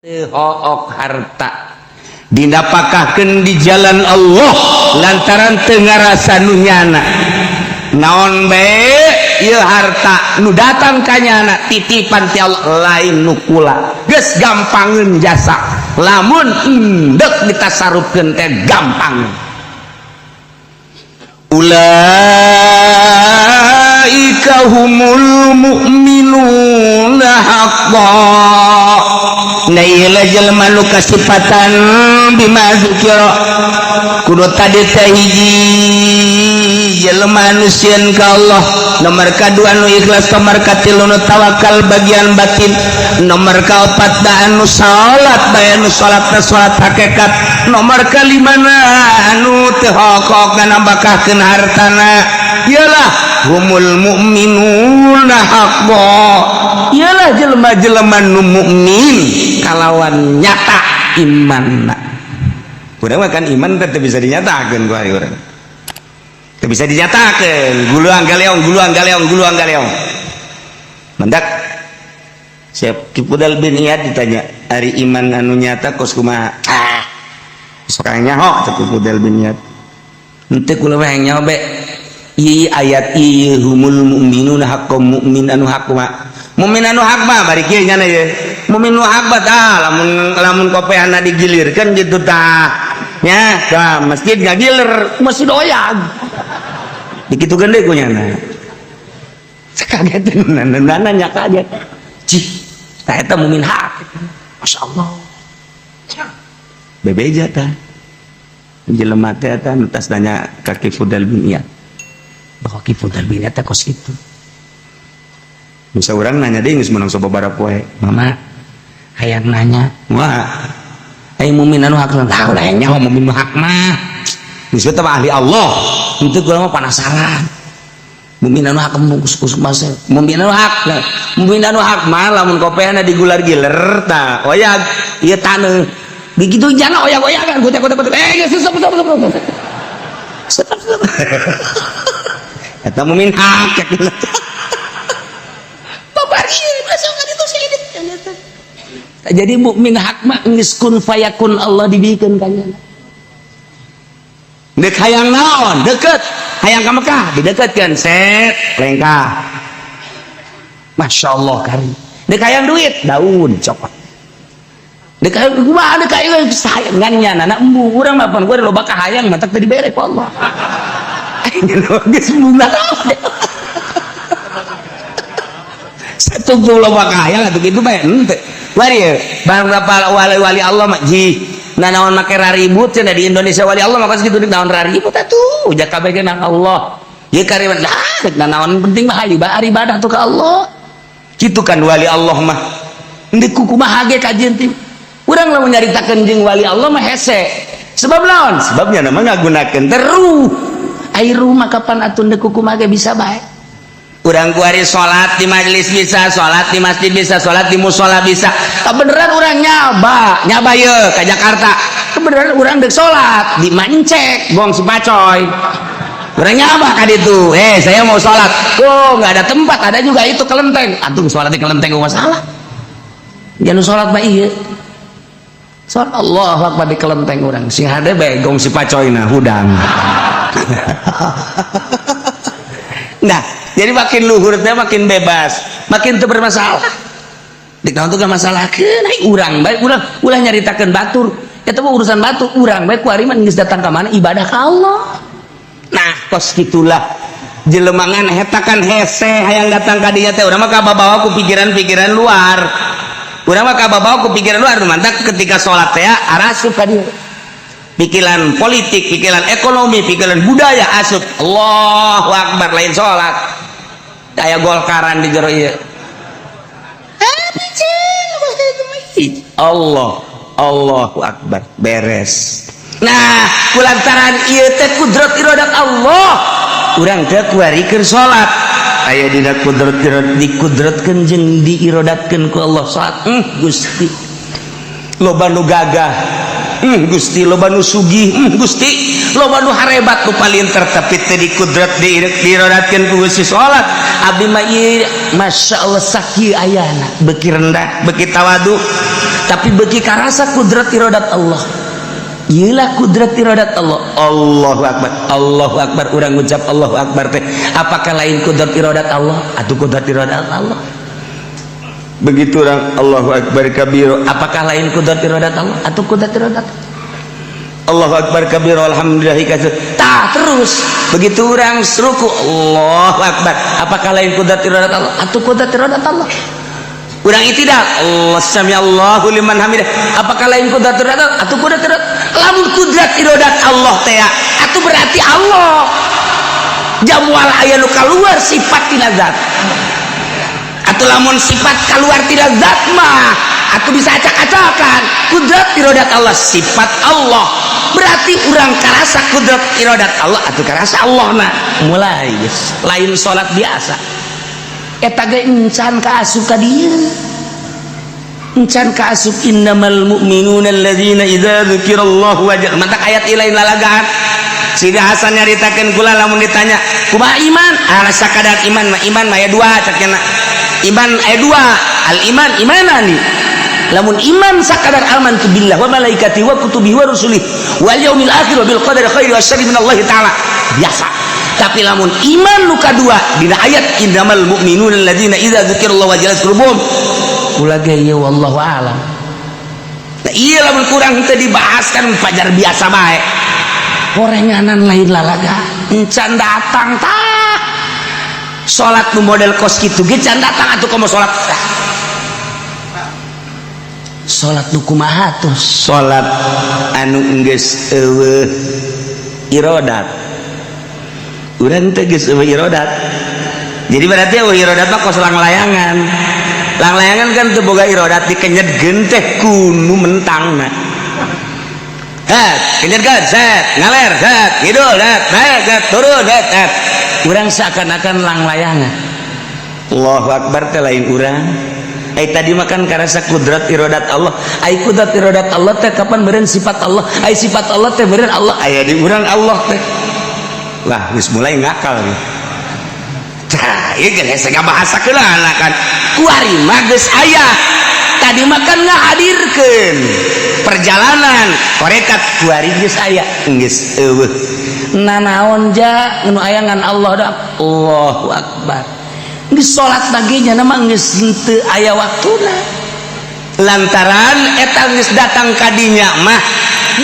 Hook harta dinapakahkeun di jalan Allah lantaran teu ngarasa nu nyana naon bae ieu harta nu datang ka nyana titipan ti Allah lain nu kula geus gampangeun jasa lamun endek ditasarufkeun teh gampang. Ulaika humul mu'minuna haqqan. Nah ieu jelema nu kasipatan bima dzukira kudu tadi teh hiji jelema nu sieun ka Allah, nomor kadua nu ikhlas, nomor katilu nu tawakal bagian batin, nomor kaopat da anu salat bae, anu salat teh salat hakikat, nomor kalimana anu teu hokok nambahkeun hartana. Iyalah humul mu'minuna haqqan, iyalah jelema-jelema nu mukmin kalawan nyata imanna. Urang mah kan iman teh bisa dinyatakeun ku urang, teu bisa dinyatakeun, guluang galeong guluang galeong guluang galeong. Mendak siap Ki Fudhail bin Iyad ditanya, ari iman anu nyata kos kumaha? Ah, sok nyaho cek Ki Fudhail bin Iyad. Henteu, kula mah hayang nyaho be ieu ayat ieu, humul mu'minuna haqqan, mukmin anu hak mah, mukmin anu hak mah bari kieu nya ye, mukmin nu hak mah tah lamun lamun kopehana digilirkeun gitu tah nya ka masjid ngagilir masjid oyag dikitukeun deui ku nyana. Kaget nanya, kaget cih tah eta mukmin hak. Masya Allah, bebeja tah jelema teh eta nu tas nanya ka Ki Fudhail bin Iyad bahwa Ki Fudhail bin Iyad teh kos kitu. Bisa urang nanya deui geus meunang sababaraha poe. Mama hayang nanya, wah ai mukmin anu hak tah ulah nyaho mukmin nu hak mah geus teh ahli Allah. Henteu, kula mah penasaran mukmin anu hak kus masa mukmin anu hak. Nah, mukmin anu hak mah lamun kopehna digular-giler tah oyag ieu taneuh begitu jangan oyag-oyagan kutek kutek kutek, eh geus stop stop stop stop stop stop, eta mukmin hak. Babar ieu masuk ka ditu saeutik. Jadi mukmin hak mah geus kun fayakun Allah dibikeun ka nyana. Dek hayang naon deket, hayang ka Mekah dideketkeun set lengkah, Masya Allah kari. Dek hayang duit daun cokot, dek hayang kumaha, dek hayang sayang ngan nyana na embu urang mah pan gua loba kahayang matak teu dibere ku Allah. Geus embung naon satu loba kahayang atuh kitu bae henteu. Wari bang wali wali Allah mah ji nah naon make raribut cenah di Indonesia. Wali Allah mah kitu, naon raribut atuh uja kabeh ge nang Allah ieu kariwat lah naon penting mah hayu bae ibadah tuh ka Allah kitu kan. Wali Allah mah deuk kumaha ge kajian teh urang lamun nyaritakeun jeung wali Allah mah hese. Sebab naon? Sebabnya nama ngagunakeun teruh ai rumah kapan atuh deuk kumaha ge bisa bae. Urang kuari salat di majelis bisa, salat di masjid bisa, salat di musola bisa. Kebenaran urang nyaba nyaba ye ke Jakarta, kebenaran urang dek salat di Mancek gong si pacoy. Urang nyaba ka ditu, eh saya mau salat, oh nggak ada tempat, ada juga itu kelenteng atuh salat di kelenteng gua masalah jangan salat mah iya salat Allah akbar di kelenteng urang sing hade bae gong si pacoy nah hudang. Nah jadi makin luhur teh makin bebas, makin teu bermasalah. Di tahun tuh gak masalah naik urang baik urang ulah nyaritakeun batur eta mah urusan batur urang baik kuari mah geus datang ka mana ibadah ka Allah. Nah kos gitulah jelemangan eta kan hese hayang datang ka dinya teh. Urang mah kababawa ku pikiran-pikiran luar, urang mah kababawa ku pikiran luar. Mantak ketika salat teh arasup ka dieu pikiran politik, pikiran ekonomi, pikiran budaya asup. Allahu akbar lain salat aya golkaran di jero ieu. Allah Allahu akbar beres. Nah kulantaran ieu teh kudrat iradat Allah urang teh kuari keur salat aya dina kudrat iradat dikudratkeun jeung diirodatkeun ku Allah salat. Gusti loba nu gagah, Gusti loba nu sugih, Gusti loba nu harebat nu palinter, tapi teu dikudrat diirodatkeun ku Gusti salat. Abdi mah ieu Masya Allah sakieu ayana beuki rendah beuki tawadu. Tapi beuki karasa kudrat iradat Allah. Iyalah kudrat iradat Allah. Allahu akbar, Allahu akbar. Urang ngucap Allahu akbar teh apakah lain kudrat iradat Allah? Atau kudrat iradat Allah? Begitu orang Allahu akbar kabiro, apakah lain kudrat iradat Allah? Atau kudrat iradat Allahu akbar kabiro, alhamdulillah katsir. Tah, terus begitu orang ruku, Allahu akbar, apakah lain kudrat iradat Allah? Atau kudrat iradat Allah? Urang i'tidal, Allah sami Allahu liman hamidah, apakah lain kudrat iradat Allah? Atau kudrat iradat? Lamun kudrat iradat Allah teh atau berarti Allah jamual aya nu keluar sifat tina zat. Atau lamun sifat keluar tina zat mah atau bisa acak-acakan. Kudrat iradat Allah sifat Allah, berarti urang karasa kudrat iradat Allah atau karasa Allah. Nah, mulai guys, lain salat biasa. Eta ge encan ka asup ka dieu, encan ka asup. Innamal mu'minuna alladzina idza dzukirallahu wajal. Matak ayat lain lalagaan. Sidi Hasan nyaritakeun kula, lamun ditanya kumaha iman, ah, sakadar iman mah, iman mah aya dua, cek nya. Iman aya dua, al iman imanani. Lamun iman sakadar amantu billah wa malaikati wa kutubihi wa rusulih wal yaumil akhir wa bil qadari khairi wa syarri min Allah taala, biasa. Tapi lamun iman nu kadua dina ayat innamal mu'minuna alladzina idza dzukirallahu wajilat qulubuhum, kula ge ieu wallahu alam. Nah, iya, lamun kurang teu dibahas kan pajar biasa bae. Horenganan lain lalaga, encan datang. Tah, salat nu model kos kitu ge can datang. Atuh komo salat, salat nu kumaha tuh? Salat anu geus eueuh irodat. Urang teh geus eueuh irodat. Jadi berarti eueuh irodat mah kos langlayangan. Langlayangan kan teu boga irodat, dikenyetkeun teh kunu mentangna. Het, kenyetkeun, set, ngaler, set, ngidul, set, naik, set, turun, set, set. Urang seakan-akan langlayangan. Allahu akbar teh lain urang. Ai tadi makan karasa kudrat iradat Allah. Ai kudrat iradat Allah teh kapan meureun sifat Allah? Ai sifat Allah teh meureun Allah aya di urang Allah teh. Lah, geus mulai ngakal nih. Tah, ieu geus hese ngabahasa keula kan. Kuari mah geus aya. Tadi makan ngahadirkeun perjalanan korekat, kuari geus aya, geus eueuh. Nanaon ja nu aya ngan Allah dah. Allahu akbar. Geus salat lagi nya mah geus henteu aya waktuna. Lantaran eta geus datang ka dinya mah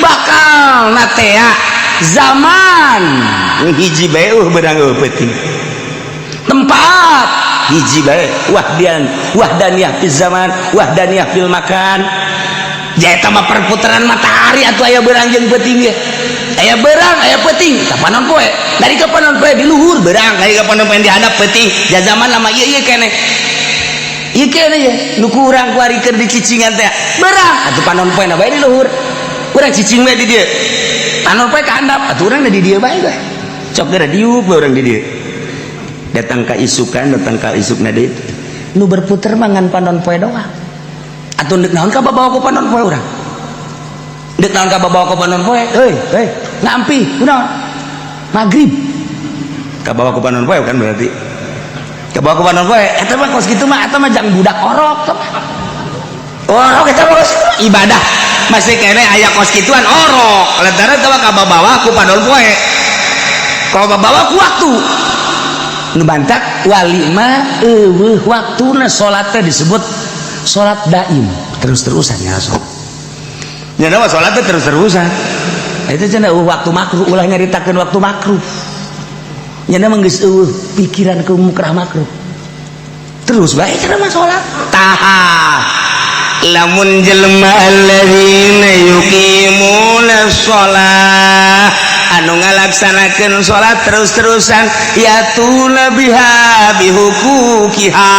bakal natea zaman hiji bae eueuh beurang eueuh peuting. Tempat hiji bae, wahdian wahdaniyah fil zaman, wahdaniyah fil makan. Ja eta mah perputaran matahari atuh aya beurang jeung peuting ge. Aya beurang, aya peuting, ka panon poe. Dari ka panon poe di luhur beurang, dari ka panon poe di handap peuting. Ja zaman lama ieu ieu keneh. Ieu keneh ye, nu ku urang kuari keur dicicingan teh. Beurang atuh panon poe na bae di luhur. Urang cicing bae di dieu. Panon poe ka handap, atuh urang di dieu bae ge. Cok geura diuk bae urang di dieu. Datang ka isukan, datang ka isukna deui. Nu berputer mah ngan panon poe doang. Atuh deuk naon ka babawa ku panon poe urang? Deuk naon ka babawa ku panon poe? Heuy, heuy, ngampi, kunaon? Maghrib. Ka bawa ku panon poe kan berarti. Ka bawa ku panon poe, eta mah kos kitu mah eta mah jang budak orok teh. Orok eta mah kos ibadah. Masih kene aya kos kituan orok. Lantaran eta mah ka babawa ku panon poe. Kalau babawa ku waktu. Nu bantak wali mah eueuh waktuna, salat teh disebut salat daim, terus-terusan ya salat. Nya mah salat teh terus-terusan. Itu cenah eueuh waktu makruh, ulah nyaritakeun waktu makruh. Nya mah geus eueuh pikiran ke mukrah makruh. Terus bae cenah mah salat. Tah, lamun jelema alladzina yuqimuna shalah, anu ngalaksanakeun salat terus-terusan, yatuna biha bihuquqiha,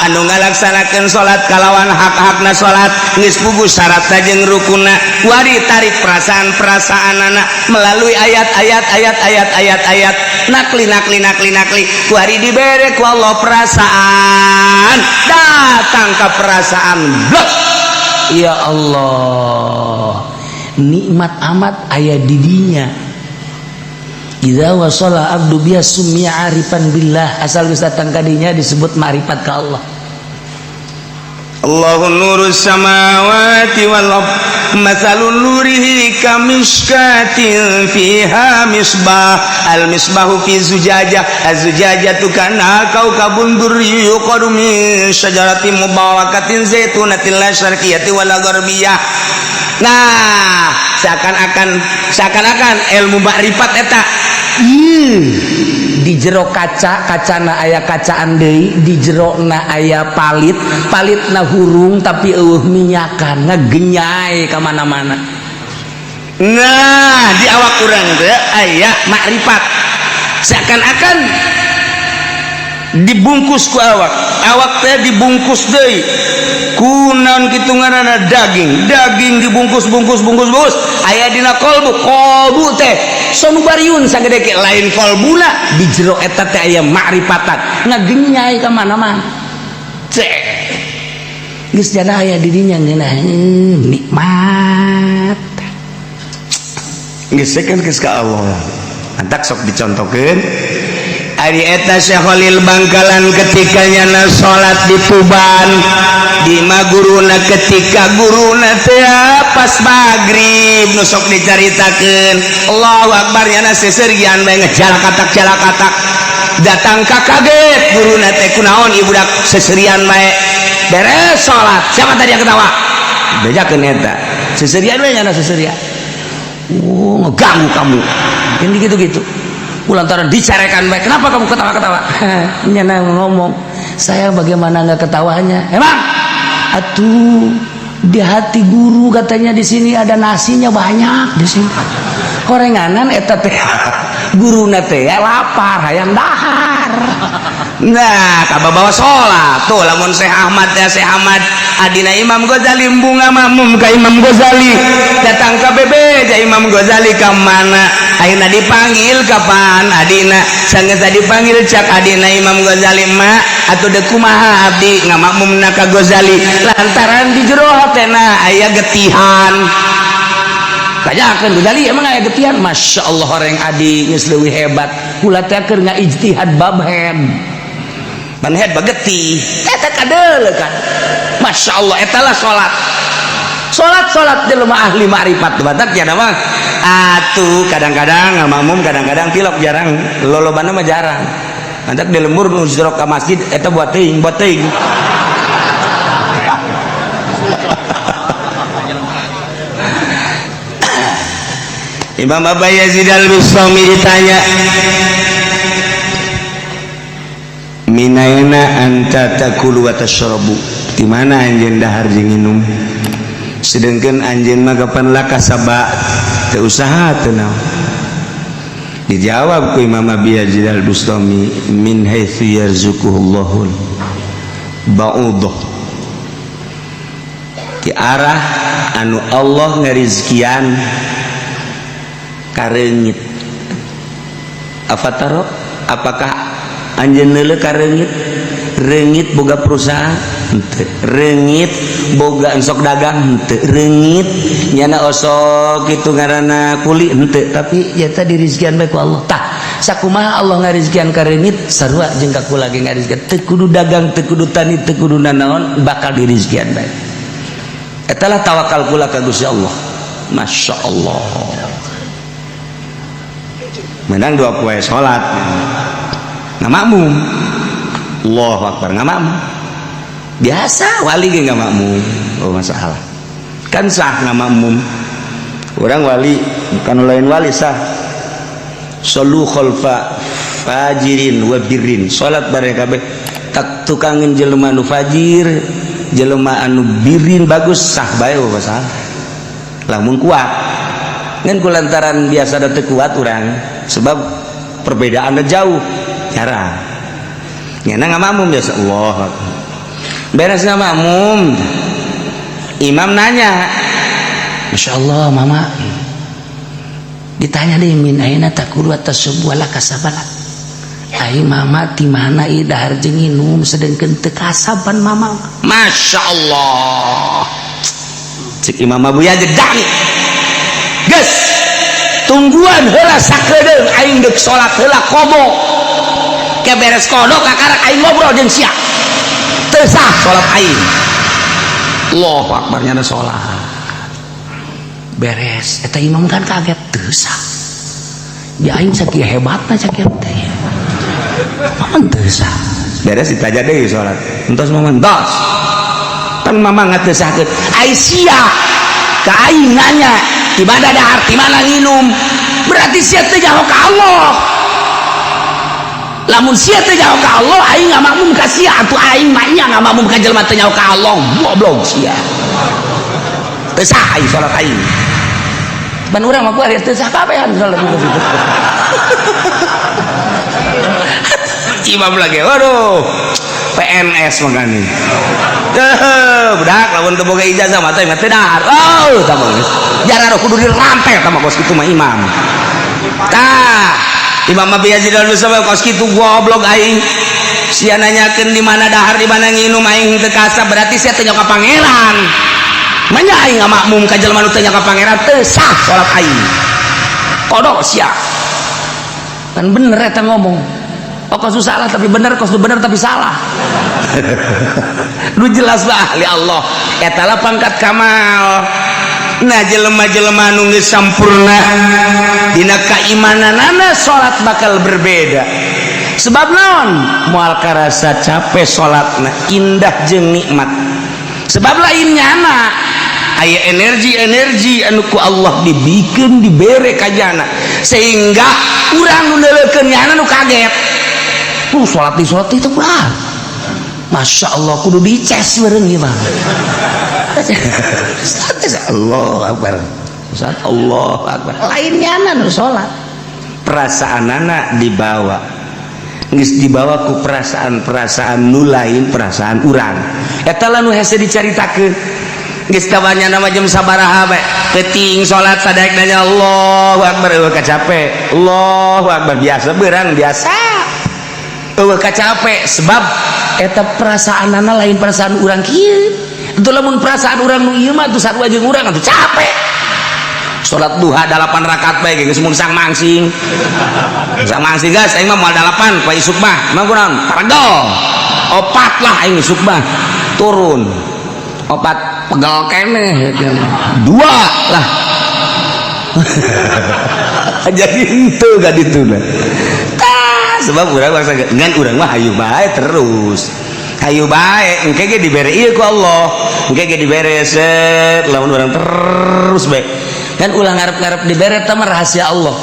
anu ngalaksanakeun salat kalawan hak-hakna salat, geus puguh syaratna jeung rukunna, wari tarik perasaan-perasaan anak melalui ayat-ayat ayat ayat ayat ayat nakli nakli nakli nakli, kuari dibere ku Allah perasaan, datang ke perasaan blok, ya Allah, nikmat amat aya di dinya. Idza wasala abdu biha summiya arifan billah, asal geus datang ka dinya disebut ma'rifat ka Allah. Allahu nurus samawati wal ard matsalun nurihi kamishkatin fiha misbah al misbahu fi zujajah az-zujajatu kana kaukabun durri yuqadu min syajaratin mubarakatin zaitunatin la syarqiyyati wala gharbiyah. Nah, seakan-akan ilmu makrifat eta Di jero kaca, kacana aya kacaan deui, di jerona aya palit, palitna hurung tapi eueuh minyakan, ngegenyai ka mana-mana. Nah, di awak urang teh aya makrifat, seakan-akan dibungkus ku awak, awak teh dibungkus deui ku naon kitu ngaranna, daging, daging dibungkus bungkus bungkus bungkus, aya dina kolbu, kolbu teh sonubariun sagede ke lain kolbuna, Di jero eta teh aya makrifatan, ngegenyai ka mana-mana. Cek. Geus jana aya di dinya ngeunah nikmat. Geus kan geus ka Allah. Antak sok dicontohkeun. Ari eta Syekh Khalil Bangkalan ketika nyana salat di Tuban di imah guruna, ketika guruna teh pas maghrib nu sok dicaritakeun, Allahu Akbar, nyana seserian bae ngejalakatak jalakatak datang ka, kaget guruna teh, kunaon ieu budak seserian bae? Beres salat, siapa tadi yang ketawa? Bejakeun eta seserian bae, nyana seserian, oh, ngeganggu kamu ini, gitu-gitu. Lantaran dicarekan baik, kenapa kamu ketawa-ketawa? Nyana ngomong, saya bagaimana nggak ketawanya, emang atuh di hati guru katanya di sini ada nasinya banyak, di sini korenganan. Eta teh guru teh lapar, hayang dahar. Nah, kabawa sholat tuh lamun Syekh Ahmad ya, Syekh Ahmad adina Imam Ghazali, bunga makmum ka Imam Ghazali, datang ka bebeja Imam Ghazali ka mana ayeuna dipanggil, kapan adina sanggeus dipanggil, cak adina Imam Ghazali, ma atuh deuk kumaha abdi ngamakmumna ka Ghazali lantaran di jero hatena aya getihan. Tanyakan Ghazali, emang aya getihan? Masya Allah, orang adi geus leuwih hebat, kula teh keur ngaijtihad bab head. Ban head bagetih. Eta kadeuleu kan. Masya Allah, eta lah salat, salat, salat jelema ahli ma'rifat batak ya mah atuh kadang-kadang ngamakmum, kadang-kadang tilok, jarang, lolobana mah jarang. Mantak di lembur nu jero ka masjid eta buat teuing, buat teuing. Imam Abu Yazid Al-Bustami ditanya, minaina anta takulu wa tashrabu, di mana anjeun dahar jeung nginum, sedangkan anjeun mah kapan lakasaba teu usaha teu naon? Dijawab ku Imam Abi Yazid Al-Bustami, min haitsu yarzuquhullahul ba'udah, di arah anu Allah ngarizkian kareungit. Afataro, apakah anjeun neuleuh ka reungit? Reungit boga perusahaan henteu, reungit boga ensok dagang henteu, reungit nyana osok kitu ngaranna kuli henteu, tapi ya tadi dirizkian bae ku Allah. Tah, sakumaha Allah ngarizkian ka reungit, sarua jeung ka kula ge ngarizkian, teu kudu dagang, teu kudu tani, teu kudu nanaon, bakal dirizkian bae. Eta lah tawakal kula ka Gusti Allah. Masya Allah, menang dua poe salat nggak makmum, Allahu Akbar, nggak makmum biasa, wali ge nggak makmum, oh masalah kan sah nggak makmum orang wali, bukan lain wali sah. Solu khalfa fajirin wa birrin, salat bareng kabeh tak tukangin jelema anu fajir, jelema anu birin bagus, sah bae, oh masalah lamun kuat. Ngan kulantaran biasa da teu kuat urang sebab perbedaannya jauh, jarang nyana nggak makmum biasa. Allah, beres nggak makmum, imam nanya, Masya Allah mama, ditanya deh, min aina takulu atas sebuah lah kasabala. Ai mama di mana ieu dahar jeung nginum sedengkeun teu kasaban mama? Masya Allah, cek Imam Abu Yazid, dang geus tungguan heula sakedeung, aing deuk salat heula qada, ke beres qada kakarak aing ngobrol jeung sia, teu sah salat aing. Allahu akbar, nyana salat beres. Eta imam kan kaget, teu sah. Ya aing sakieu hebatna, sakieu teh mamang teu sah. Beres ditaja deui salat, entos mamang, entos kan mamang teu sahkeun. Ai sia ka aing nanya di mana dahar, di mana nginum, berarti sia teu nyaho ka Allah. Lamun sia teu nyaho ka Allah, aing ngamakmum ka sia atuh. Aing mah nya ngamakmum ka jelema teu nyaho ka Allah. Goblok sia, teu sah aing salat aing. Ban urang mah kuari teu sah kabehan salat gitu. Imam lagi, waduh, PNS makanya. Budak lamun teu boga ijazah mah teh teu dahar. Oh, tah mah geus. Jarang kudu dirantai tah mah kos kitu mah imam. Tah, imam mah biasa di kos kitu, goblok aing. Sia nanyakeun di mana dahar, di mana nginum, aing teu kasab, berarti sia teu nyaho ka pangeran. Manya aing ngamakmum ka jelema nu teu nyaho ka pangeran, teu sah salat aing. Kodok sia. Kan bener eta ngomong. Oh, kos salah tapi bener, kos bener tapi salah. Lu jelas lah ahli Allah. Eta lah pangkat kamal. Nah, jelema-jelema nu geus sampurna dina keimananana, salat bakal berbeda. Sebab naon? Moal karasa capek salatna, indah jeung nikmat. Sebab lain nyana aya energi-energi anu ku Allah dibikeun, dibere ka jana, sehingga urang nu neuleukeun nyana nu kaget. Salat di salat itu kurang. Masya Allah, kudu dices bareng ieu mah. Allah akbar. Salat Allah akbar. Lain nyana nu salat. Perasaan anak dibawa, geus dibawa ku perasaan-perasaan nu lain perasaan urang. Eta lah nu hese dicaritakeun. Geus tawanya nama jam sabaraha bae peuting salat, sadaek nanya Allahu akbar, eueuh kacape. Allahu akbar, biasa beurang, biasa eueuh kacape, sebab eta perasaanana lain perasaan urang kieu. Itu lamun perasaan urang nu ieu mah atuh sarua jeung urang atuh capek. Salat duha 8 rakaat bae geus mun sang mangsing. Sang mangsing guys, aing mah moal 8 poe isuk mah. Emang kunaon? Paregel. Opat lah aing isuk mah. Turun. Opat pegel keneh. Dua lah. Jadi henteu ka ditu. Tah, sebab urang bangsa ngan urang mah hayu bae terus. Hayu bae engke ge dibere ieu ku Allah. Engke ge dibere set lamun urang terus bae. Kan ulah ngarep-ngarep dibere, eta mah rahasia Allah.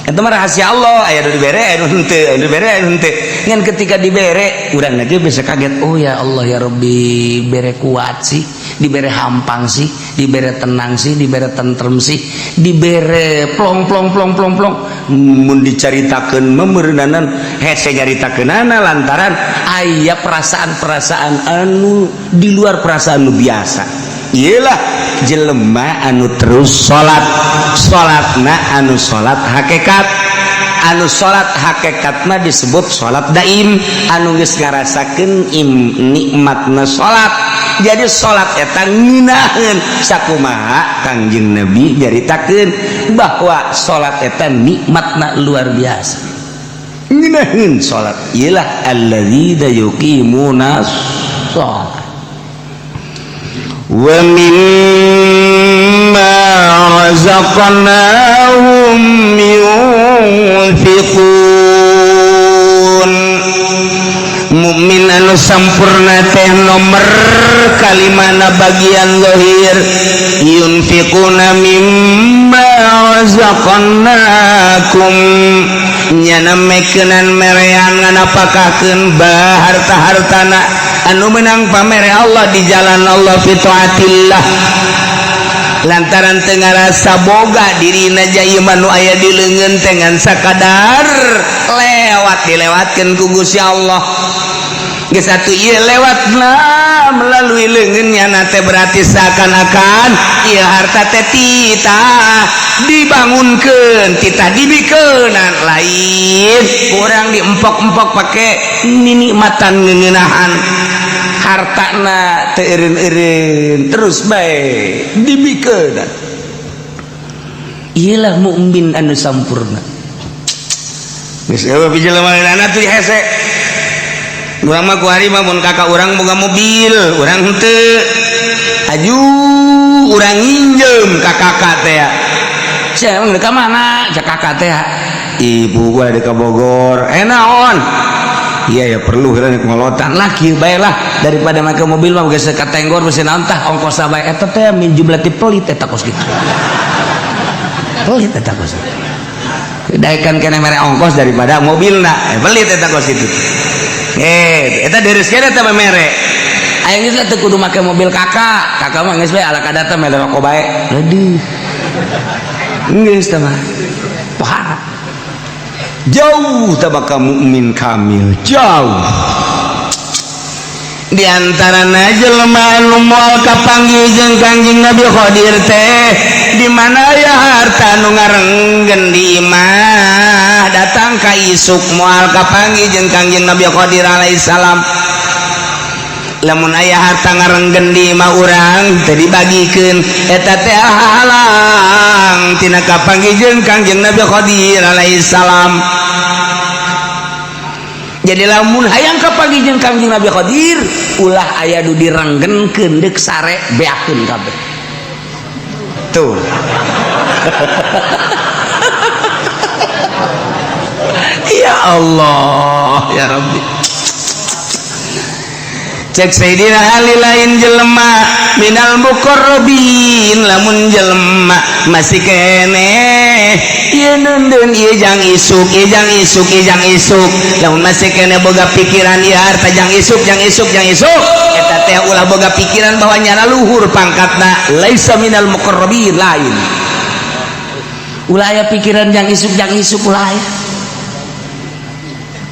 Eta mah rahasia Allah, aya nu dibere, aya nu henteu, aya nu dibere, aya nu henteu. Ngan ketika dibere, urang lagi bisa kaget, oh ya Allah ya Rabbi, bere kuat sih, dibere hampang sih, dibere tenang sih, dibere tentrem sih, dibere plong plong plong plong plong. Mun dicaritakeun mah meureunanan hese nyaritakeunana, lantaran aya perasaan-perasaan anu di luar perasaan nu biasa. Iyalah jelema anu terus salat, salatna anu salat hakikat, anu salat hakikat mah disebut salat daim, anu geus ngarasakeun nikmatna salat. Jadi salat eta ngeunaheun. Sakumaha Kangjeng Nabi nyaritakeun bahwa salat eta nikmatna luar biasa, ngeunaheun salat. Iyalah alladzina yuqimuna shalat. Wa mimma razaqnahum yunfiqun. Mukmin anu sampurna teh nomor kalimana bagian zahir, yunfiquna mimma razaqnakum, nyana mekeunan merean, nganapakakeun bah harta-hartana anu menang pamere Allah di jalan Allah, fi taatillah, lantaran teu ngarasa boga dirina. Jai nu aya di leungeun teh ngan sakadar lewat, dilewatkeun ku Gusti Allah. Geus atuh ieu lewatna melalui leungeunnya na teh, berarti seakan-akan ieu harta teh titah dibangunkeun, titah dibikeunan, lain kurang diempok-empok pake ninikmatan ngeunahan hartana teu eureun-eureun, terus bae dibikeunan. Iyalah mukmin anu sampurna. Geus eueuh jelema tuh hese. Urang mah kuari mah mun kakak urang boga mobil, urang henteu. Aju urang nginjem ka kakak teh. Sia emang ka mana? Cek kakak teh. Ibu gua ada ke Bogor. Eh, naon? Iya ya, perlu heula ngolotan lah kieu bae lah, daripada make mobil mah geus katenggor beusi naon tah ongkos bae eta teh min jumlah ti pelit eta kos kitu. Pelit eta kos. Daekan keneh mere ongkos daripada mobilna. Eh, pelit eta kos itu. Eh, eta deres keneh eta mere. Aing geus teu kudu make mobil kakak. Kakak mah geus bae ala kadar teh mere rokok bae. Aduh. Geus teh mah. Pohara. Jauh tabaka mukmin kamil, jauh. Di antara jelema anu moal kapanggih jeung Kangjeng Nabi Khadir teh di mana ya harta nu ngarenggen di imah datang ka isuk moal kapanggih jeung Kangjeng Nabi Khadir alaihi salam. Lamun aya harta ngarenggen di imah urang teu dibagikeun, eta teh halang tina kapanggih jeung Kangjeng Nabi Khadir alaihi salam. Jadi lamun hayang kapanggih jeung Kangjeng Nabi Khadir, ulah aya nu direnggenkeun, deuk sare beakeun kabeh. Tuh. Ya Allah, ya Rabbi. Cek Sayyidina Ali, lain jelema minal muqarrabin lamun jelema masih keneh ieu neundeun ieu jang isuk, ieu jang isuk, ieu jang isuk. Lamun masih keneh boga pikiran ieu harta jang isuk, jang isuk, jang isuk, eta teh ulah boga pikiran bahwa nyana luhur pangkatna, laisa minal muqarrabin lain. Ulah aya pikiran jang isuk, jang isuk, ulah aya.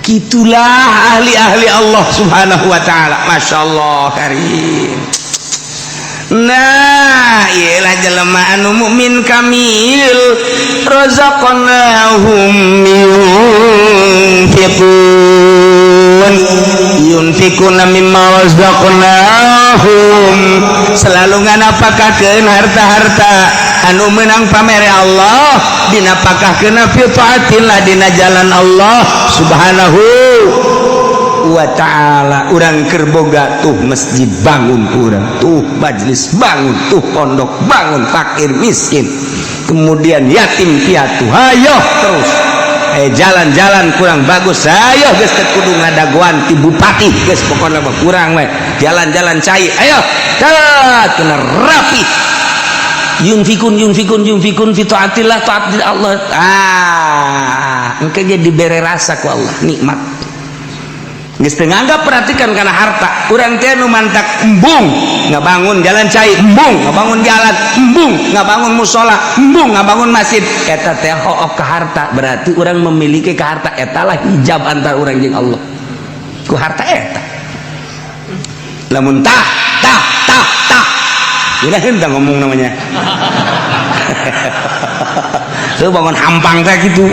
Itulah ahli-ahli Allah Subhanahu wa ta'ala. Masya Allah karim. Nah, iyalah jelema anu mukmin kamil, razaqnahum yunfiqun, yunfiquna mimma razaqnahum, selalu nganapakakeun harta-harta anu menang pamere Allah, dinapakahkeun fi taatillah, dina jalan Allah Subhanahu wa ta'ala. Urang keur boga tuh masjid bangun, urang tuh majlis bangun, tuh pondok bangun, fakir miskin, kemudian yatim piatu, hayo terus. Jalan-jalan kurang bagus, ayo geus teu kudu ngadagoan ti bupati, geus pokona mah kurang we jalan-jalan cai, ayo tat kena rapi. Yunfikun yunfikun yunfikun fi taatillah, taat Allah. Ah, engke ge dibere rasa ku Allah nikmat. Geus teu nganggap perhatikan kana harta. Urang teh nu mantak embung ngabangun jalan cai, embung ngabangun jalan, embung ngabangun musola, embung ngabangun masjid, eta teh hook ka harta, berarti urang memiliki ka harta, eta lah hijab antara urang jeung Allah ku harta eta. Lamun tah tah tah tah gila henteu ngomong namanya. Tuh bangun hampang teh gitu.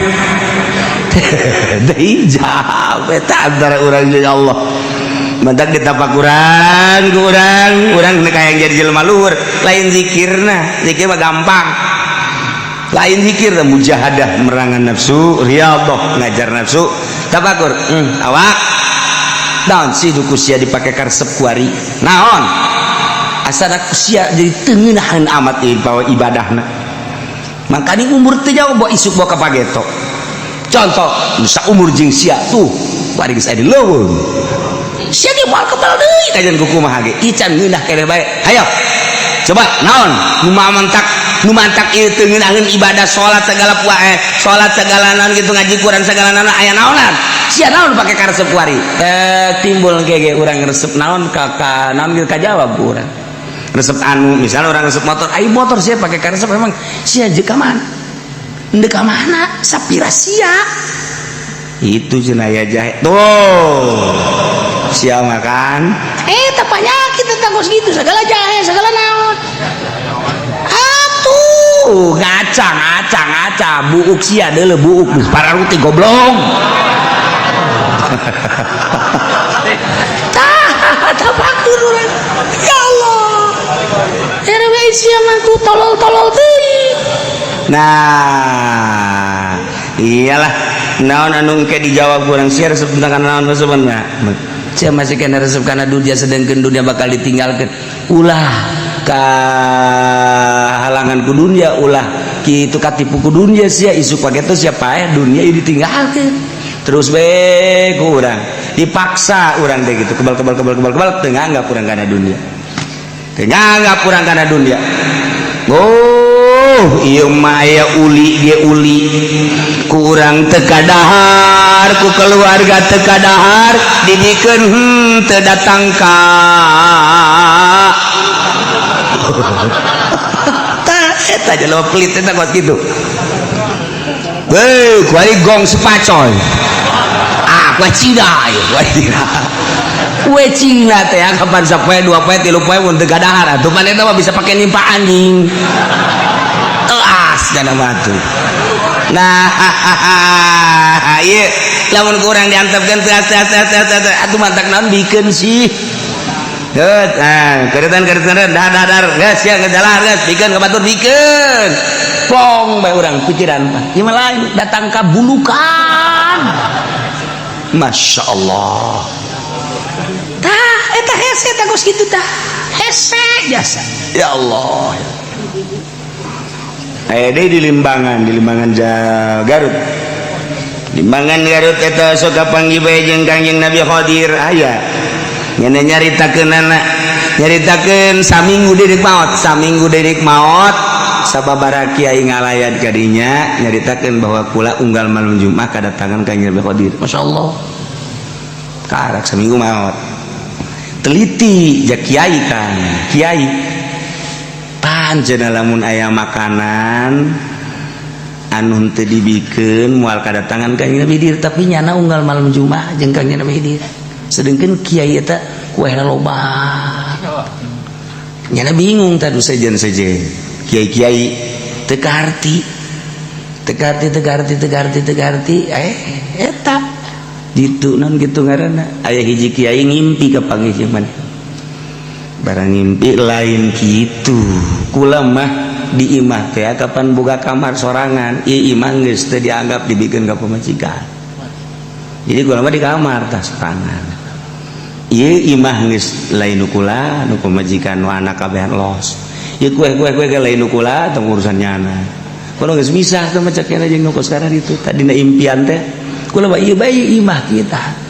Hijab eta antara urang jeung Allah. Mantak ditapakuran ku urang, urang kayak jadi jelema luhur, lain zikirna, zikir mah gampang. Lain zikir mujahadah merangan nafsu, riyadhah ngajar nafsu, tafakur. Awak. Naon sih duku sia dipake karesep kuari? Naon? Asana sia jadi teu ngeunaheun amat ieu ibadahna. Makanya umur teu jauh bawa isuk bawa ka pageto. Contoh, nusa umur jeung sia tuh, bari geus aya di leuweung. Sia ge moal kebal deui kajian ku kumaha ge. Ican ngeunah keneh bae. Hayo. Coba naon nu mantak, nu mantak ieu teu ngeunaheun ibadah salat segala puae, salat segala naon gitu, ngaji Quran segala naon, aya naonan. Sia naon pake karesep kuari? Timbul ge urang resep naon ka naon ge kajawab ku urang. Resep anu misalnya orang resep motor, ayo motor sia pake karesep emang sia jeung ka mana? Ndek ka mana? Sapira sia. Itu cenah ya jahe. Tuh. Sia makan. Eh, penyakit tentang kos gitu, segala jahe, segala naon. Atuh, ngaca ngaca ngaca, buuk sia deuleu buuk para ruti goblok. Tah, tapakur urang. Ya Allah. RW sia mah ku tolol-tolol teuing. Nah, iyalah naon anu engke dijawab kurang sia resep tentang naon resepna. Sia masih kena resep kana dunia, sedangkan dunia bakal ditinggalkan. Ulah kahalangan ku dunia, ulah kitu katipu ku dunia. Sia isuk pageto sia paeh, dunia ieu ditinggalkeun. Terus we ku urang dipaksa, urang teh gitu kebal kebal kebal kebal kebal, teu nganggap urang kana dunia, teu nganggap urang kana dunia. Oh, ieu mah aya uli ge uli ku urang teu kadahar, ku keluarga teu kadahar, dibikeun teu datang ka. Tah eta jelema pelit eta kos kitu. Hei, kuari gong sepacoy. Ah, kue Cina ieu, kue Cina. Kue Cina teh kapan sapoe, dua poe, tilu poe mun teu kadahar atuh pan eta mah bisa pake nimpa anjing. Teas kana batu. Nah, ieu lamun ku urang diantepkeun teas teas teas teas teas atuh mantak naon bikeun sih. Geus, nah, keretan keretan dar dar dar geus sia geus jalan geus bikeun ka batur bikeun. Plong bae urang pikiran mah. Ieu mah lain datang ka bulukan. Masya Allah. Tah eta hese tah kos kitu tah. Hese jasa. Ya Allah. Aya deui di Limbangan, di Limbangan Garut. Limbangan Garut eta sok kapanggih bae jeung Kangjeng Nabi Khadir aya. Nyana nyaritakeunana, nyaritakeun saminggu deui maot, saminggu deui maot sababaraha kiai ngalayat ka dinya nyaritakeun bahwa kula unggal malam Jumat kadatangan Kangjeng Nabi Khadir. Masya Allah. Karak saminggu maot. Teliti ja kiai kan, kiai. Pan cenah lamun aya makanan anu teu dibikeun moal kadatangan Kangjeng Nabi Khidir, tapi nyana unggal malam Jumat jeung Kangjeng Nabi Khidir. Sedangkan kiai eta kuehna loba. Nyana bingung tadu sejen-sejen. Kiai-kiai teu kaharti. Teu kaharti, teu kaharti, teu kaharti, teu kaharti, eta ditu naon kitu ngaranna. Aya hiji kiai ngimpi ka panggih maneh. Barang ngimpi lain kitu. Kula mah di imah teh kapan boga kamar sorangan, ieu imah geus teu dianggap dibikeun ka pamajikan. Jadi kula mah di kamar tah sorangan. Ieu imah geus lain nu kula, nu pamajikan, nu anak kabehan los. Ieu kue-kue kue ge lain nu kula, tong urusan nyana. Kula geus misah teh mah cek jeung nu kos sekarang itu. Tadina impian teh kula mah ieu bae imah kita.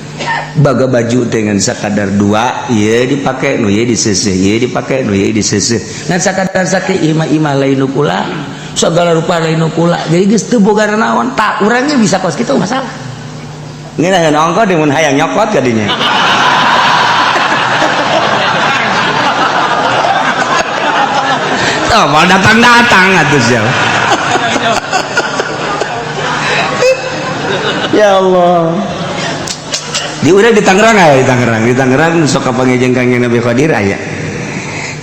Baga baju dengan sakadar dua, ieu dipake, nu ieu diseuseuh, ieu dipake, nu ieu diseuseuh. Ngan sakadar sake imah-imah lain nu kula, segala rupa lain nu kula. Jadi geus teu boga naon, tak urangnya bisa kos kitu masalah. Ngeunaheun ongko di mun hayang nyokot ka dinya. Oh, mau datang-datang atuh sia. Ya Allah. Di urang di Tangerang aya, di Tangerang, di Tangerang sok kapanggih jeung Kangjeng Nabi Khadir aya.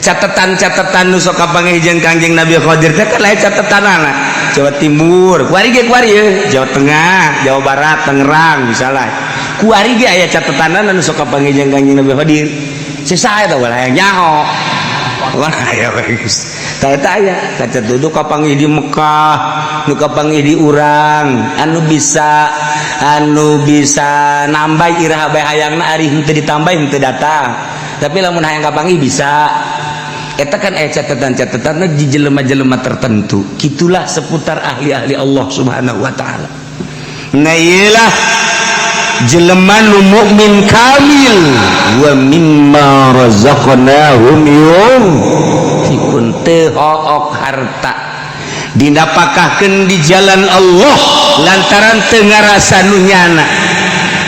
Catatan-catatan nu sok kapanggih jeung Kangjeng Nabi Khadir teh kan lain catatanana. Jawa Timur, kuari ge kuari ye, Jawa Tengah, Jawa Barat, Tangerang misalnya. Kuari ge aya catatanana nu sok kapanggih jeung Kangjeng Nabi Khadir. Sisa eta ulah hayang nyaho. Wah, aya geus. Tah eta aya kaca tuduh kapanggih di Mekah, nu kapanggih di urang, anu bisa nambah iraha bae hayangna, ari henteu ditambah henteu datang. Tapi lamun hayang kapanggih bisa. Eta kan aya catatan-catatanna di jelema-jelema tertentu. Kitulah seputar ahli-ahli Allah Subhanahu wa taala. Nah, iyalah jelema nu mukmin kamil wa mimma razaqnahum yunfiqun, teu hook harta dinapakahkeun di jalan Allah lantaran teu ngarasa nu nyana.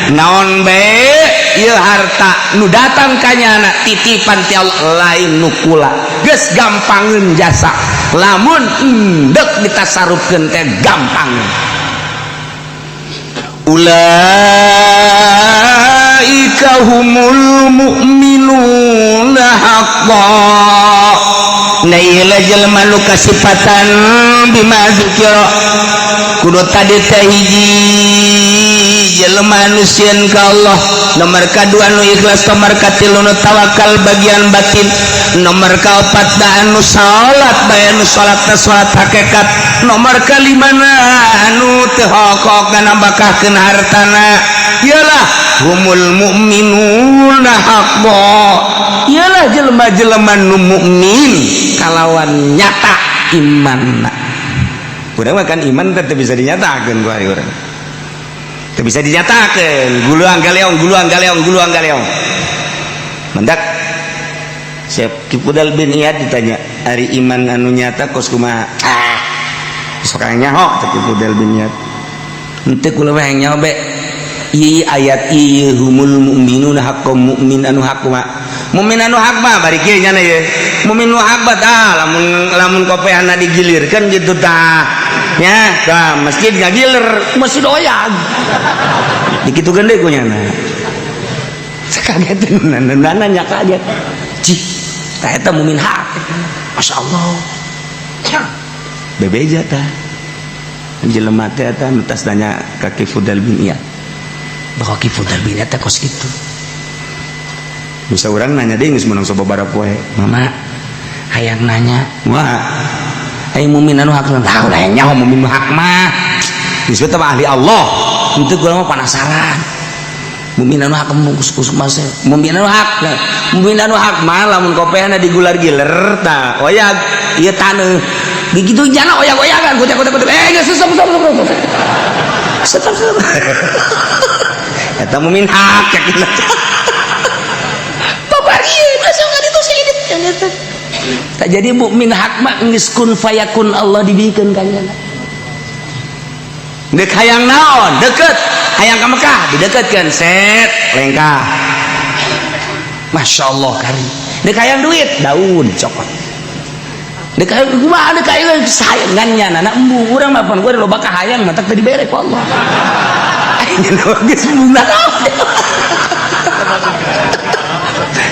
Naon bae ieu harta nu datang ka nyana titipan ti Allah, lain nu kula. Geus gampangeun jasa lamun endek ditasarufkeun teh gampang. Ulaika humul mu'minuna haqqan. Nah ieu jelema nu kasipatan bima dzukira kudu tadi teh hiji jelema nu sieun ka Allah, nomor kadua nu ikhlas, nomor katilu nu tawakal bagian batin, nomor kaopat da anu salat bae, anu salat teh salat hakikat, nomor kalimana anu teu hokok nambahkeun hartana. Iyalah Humul mu'minuna haqqo, iyalah jelema-jelema nu mukmin kalawan nyata imanna. Urang mah kan iman teh bisa dinyatakeun ku urang, teu bisa dinyatakeun, guluang galeong, guluang galeong, guluang galeong. Mendak Syekh Fudhail bin Iyad ditanya, "Ari iman anu nyata kos kumaha?" "Ah, sok nyaho," cek Fudhail bin Iyad. "Henteu, kula mah hayang nyaho be ieu ayat ieu, humul mu'minuna haqqo, mukmin anu hak mah, mukmin anu hak mah bari kieu nya ye, mukmin nu hak mah tah lamun lamun kopeana digilirkeun gitu tah nya, tah masjid ngagiler, masjid oyag dikitukeun deui ku nyana." Kaget nanya, kaget. Cih, tah eta mukmin hak, Masya Allah. Bebeja tah jelema teh eta nu tas nanya ka Ki Fudhail bin Iyad bahwa Ki Fudhail bin Iyad teh kos kitu. Bisa urang nanya deui geus meunang sababaraha poe. Mama hayang nanya. Wah. Hayang mukmin anu hak Tah, ulah nyaho mukmin nu hak mah geus teh ahli Allah. Henteu, kula mah penasaran mukmin anu hak kus mas mukmin anu hak. Nah, mukmin anu hak mah lamun kopehna digular-giler tah oyag ieu taneuh begitu jana oyag-oyagan kutek kutek kutek, eh, geus, stop, stop, stop, stop, stop, stop. Eta mukmin hak cek. Babari masuk ka ditu saidit. Tak jadi mukmin hak mah geus kun fayakun, Allah dibikeun ka nyana. Dek hayang naon deket, hayang ka Mekah dideketkeun, set lengkah. Masya Allah kari. Dek hayang duit, daun cokot. Dek hayang kumaha, dek hayang sayangan nyana na embu urang mah pan gua loba kahayang matak teu dibere ku Allah. Geus embung naon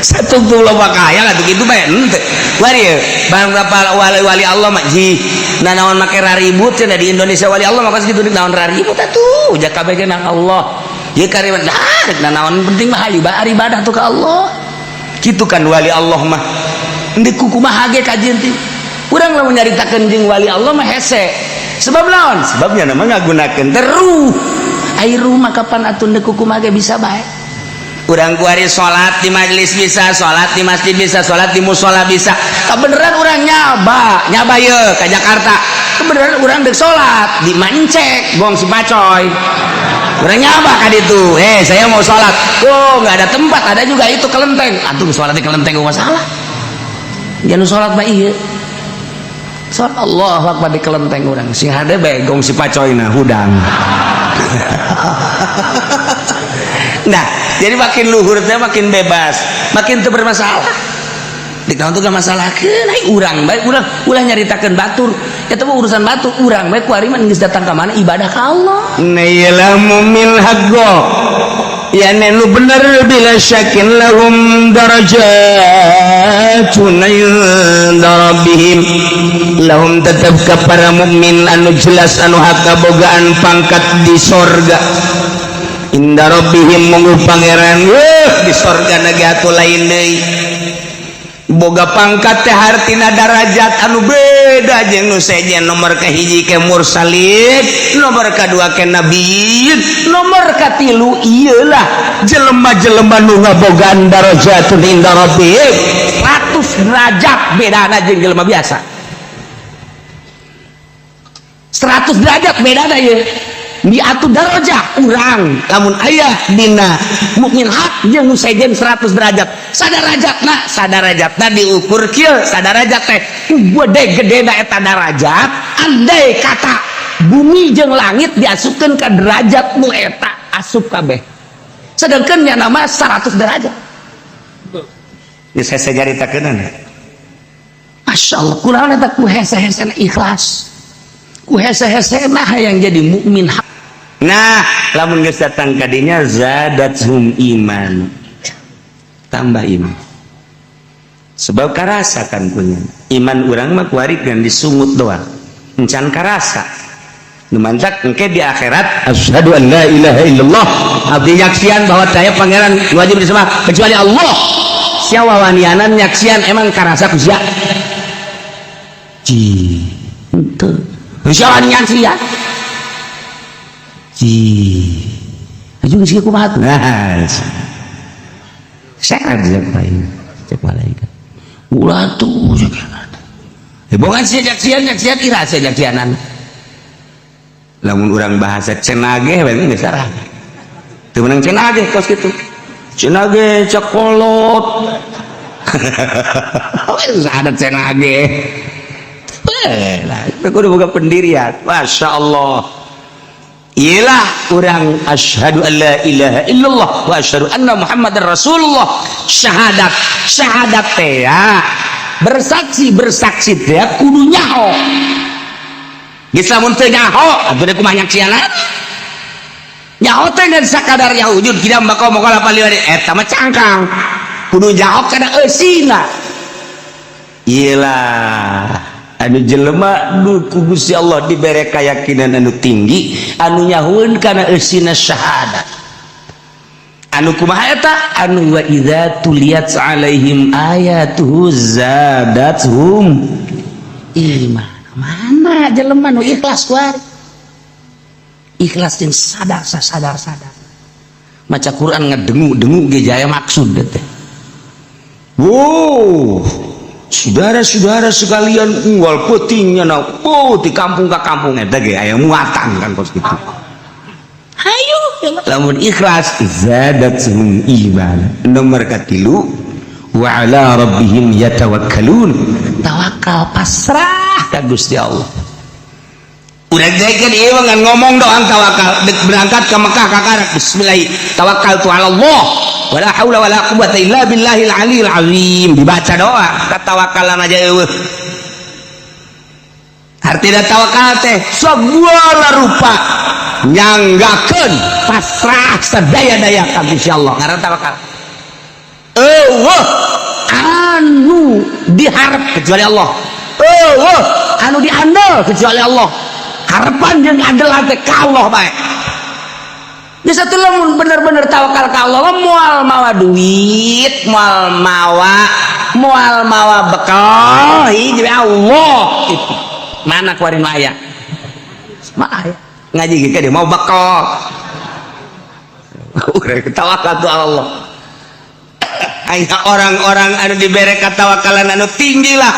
satu tuh loba kahayang atuh kitu bae henteu. Wari bang wali wali Allah mah ji nah naon make raribut cenah di Indonesia. Wali Allah mah pasti kitu, naon raribut atuh, jak kabeh ge nang Allah ieu kariwat nah rek naon, penting mah hayu bae ibadah tuh ka Allah. Kitu kan wali Allah mah. Ndek kumaha ge kajian teh urang lamun nyaritakeun jeung wali Allah mah hese, sebab naon? Sebabnya nama ngagunakeun teruh air rumah kapan atuh, ndek kumaha ge bisa bae. Urang kuari salat di majelis bisa, salat di masjid bisa, salat di musola bisa. Kebenaran urang nyaba nyaba ye ke Jakarta, kebenaran urang dek salat di mancek gong si pacoy. Urang nyaba ka ditu, "Eh, saya mau salat." "Oh, nggak ada tempat." Ada juga itu kelenteng antum salat di kelenteng gua masalah. Jangan salat mah iya salat Allah Akbar di kelenteng urang sing hade bae. Gong si pacoy nah hudang. Nah, jadi makin luhur teh makin bebas, makin teu bermasalah di tahun tuh gak masalah ai urang bae, urang ulah nyaritakeun batur, eta mah urusan batur. Urang bae kuari mah geus datang ka mana ibadah ka Allah. Nailah mumil haqqo ya nu bener bila syakin lahum darajatun inda rabbihim. Lahum tetap ke para mukmin anu jelas anu hak kabogaan pangkat di sorga, inda rabbihim munggu pangeran. Wah, di sorga nage atuh lain deui boga pangkat teh, hartina darajat anu beda jeung nu sejen. Nomor kahiji ke mursalin, nomor kadua ke nabiyin, nomor katilu iyalah jelema-jelema nu ngabogaan darajatun inda rabbihim. 100 derajat bedana jeung jelema biasa, 100 derajat bedana ye miatu darajah. Urang lamun aya dina mukmin hak jeung nu sejen 100 derajat, sadarajatna, sadarajatna diukur kieu, sadarajat teh gede gede eta darajat. Andai kata bumi jeung langit diasupkeun ka derajat nu eta, asup kabeh, sedangkan nya nama 100 derajat. Geus hese nyaritakeunana. Masya Allah, kurang eta ku hese-hese ikhlas, ku hese-hese nah yang jadi mukmin hak. Nah, lamun geus datang ka dinya zadathum iman, tambah iman, sebab karasa kan punya iman. Urang mah kuari kan disungut doang, encan karasa. Nu mantak engke di akhirat, asyhadu an la ilaha illallah, abdi nyaksian bahwa saya pangeran wajib disembah kecuali Allah. Sia wawanianan nyaksian emang karasa ku sia? Ci henteu. Sia wanian sia? Ci. Aju geus kieu kumaha tuh? Nah, seret cek lain, cek malaikat. Ulah tuh cek. Hebohan sia jaksian jaksian ira sia jaksianan. Lamun urang bahasa cenage we geus sarah. Teu meunang cenage kos kitu. Cenage cekolot. Ada cenage. Lah, itu kudu boga pendirian. Masya Allah. Iyalah urang asyhadu an la ilaha illallah wa asyhadu anna Muhammadar Rasulullah. Syahadat, syahadat teh ya. Bersaksi, bersaksi teh ya, kudu nyaho. Geus lamun teu nyaho, atuh deui kumaha nyaksiana? Nyaho teh ngan sakadar ya wujud kidam bako mokola paliwari eta mah cangkang. Kudu nyaho kana eusina. Iyalah anu jelema nu ku Gusti Allah dibere keyakinan anu tinggi anu nyahueun kana eusina syahadat. Anu kumaha eta? Anu wa idza tuliyat alaihim ayatuhu zadathum iman. Mana jelema nu ikhlas kuari? Ikhlas jeung sadar sadar sadar. Maca Quran ngedengu-dengu ge jaya maksud teh. Wow, saudara-saudara sekalian unggal peutingnya na oh di kampung ke kampung eta ge aya muatan kan kos kitu. Hayu lamun ikhlas zadathum iman. Nomor katilu wa ala rabbihim yatawakkalun. Tawakal pasrah ka Gusti Allah. Udah kan ieu mah ngan ngomong doang tawakal dek berangkat ke Mekah ka karak bismillah tawakkaltu ala Allah wala haula wala quwata illa billahil aliyil azim dibaca doa katawakalan aja eueuh. Artina tawakal teh segala rupa nyanggakeun pasrah sadaya-daya ka Gusti Allah ngaran tawakal. Eueuh anu diharap kecuali Allah. Eueuh anu diandel kecuali Allah. Harapan jeung andel teh ka Allah bae. Di satu lamun bener-bener tawakal ka Allah moal mawa duit, moal mawa bekal, hiji Allah itu. Mana kuarin aya? Mah aya. Ngaji ge dia mau bekal. Urang tawakal tu Allah. Aya orang-orang anu dibere katawakalan anu tinggi lah.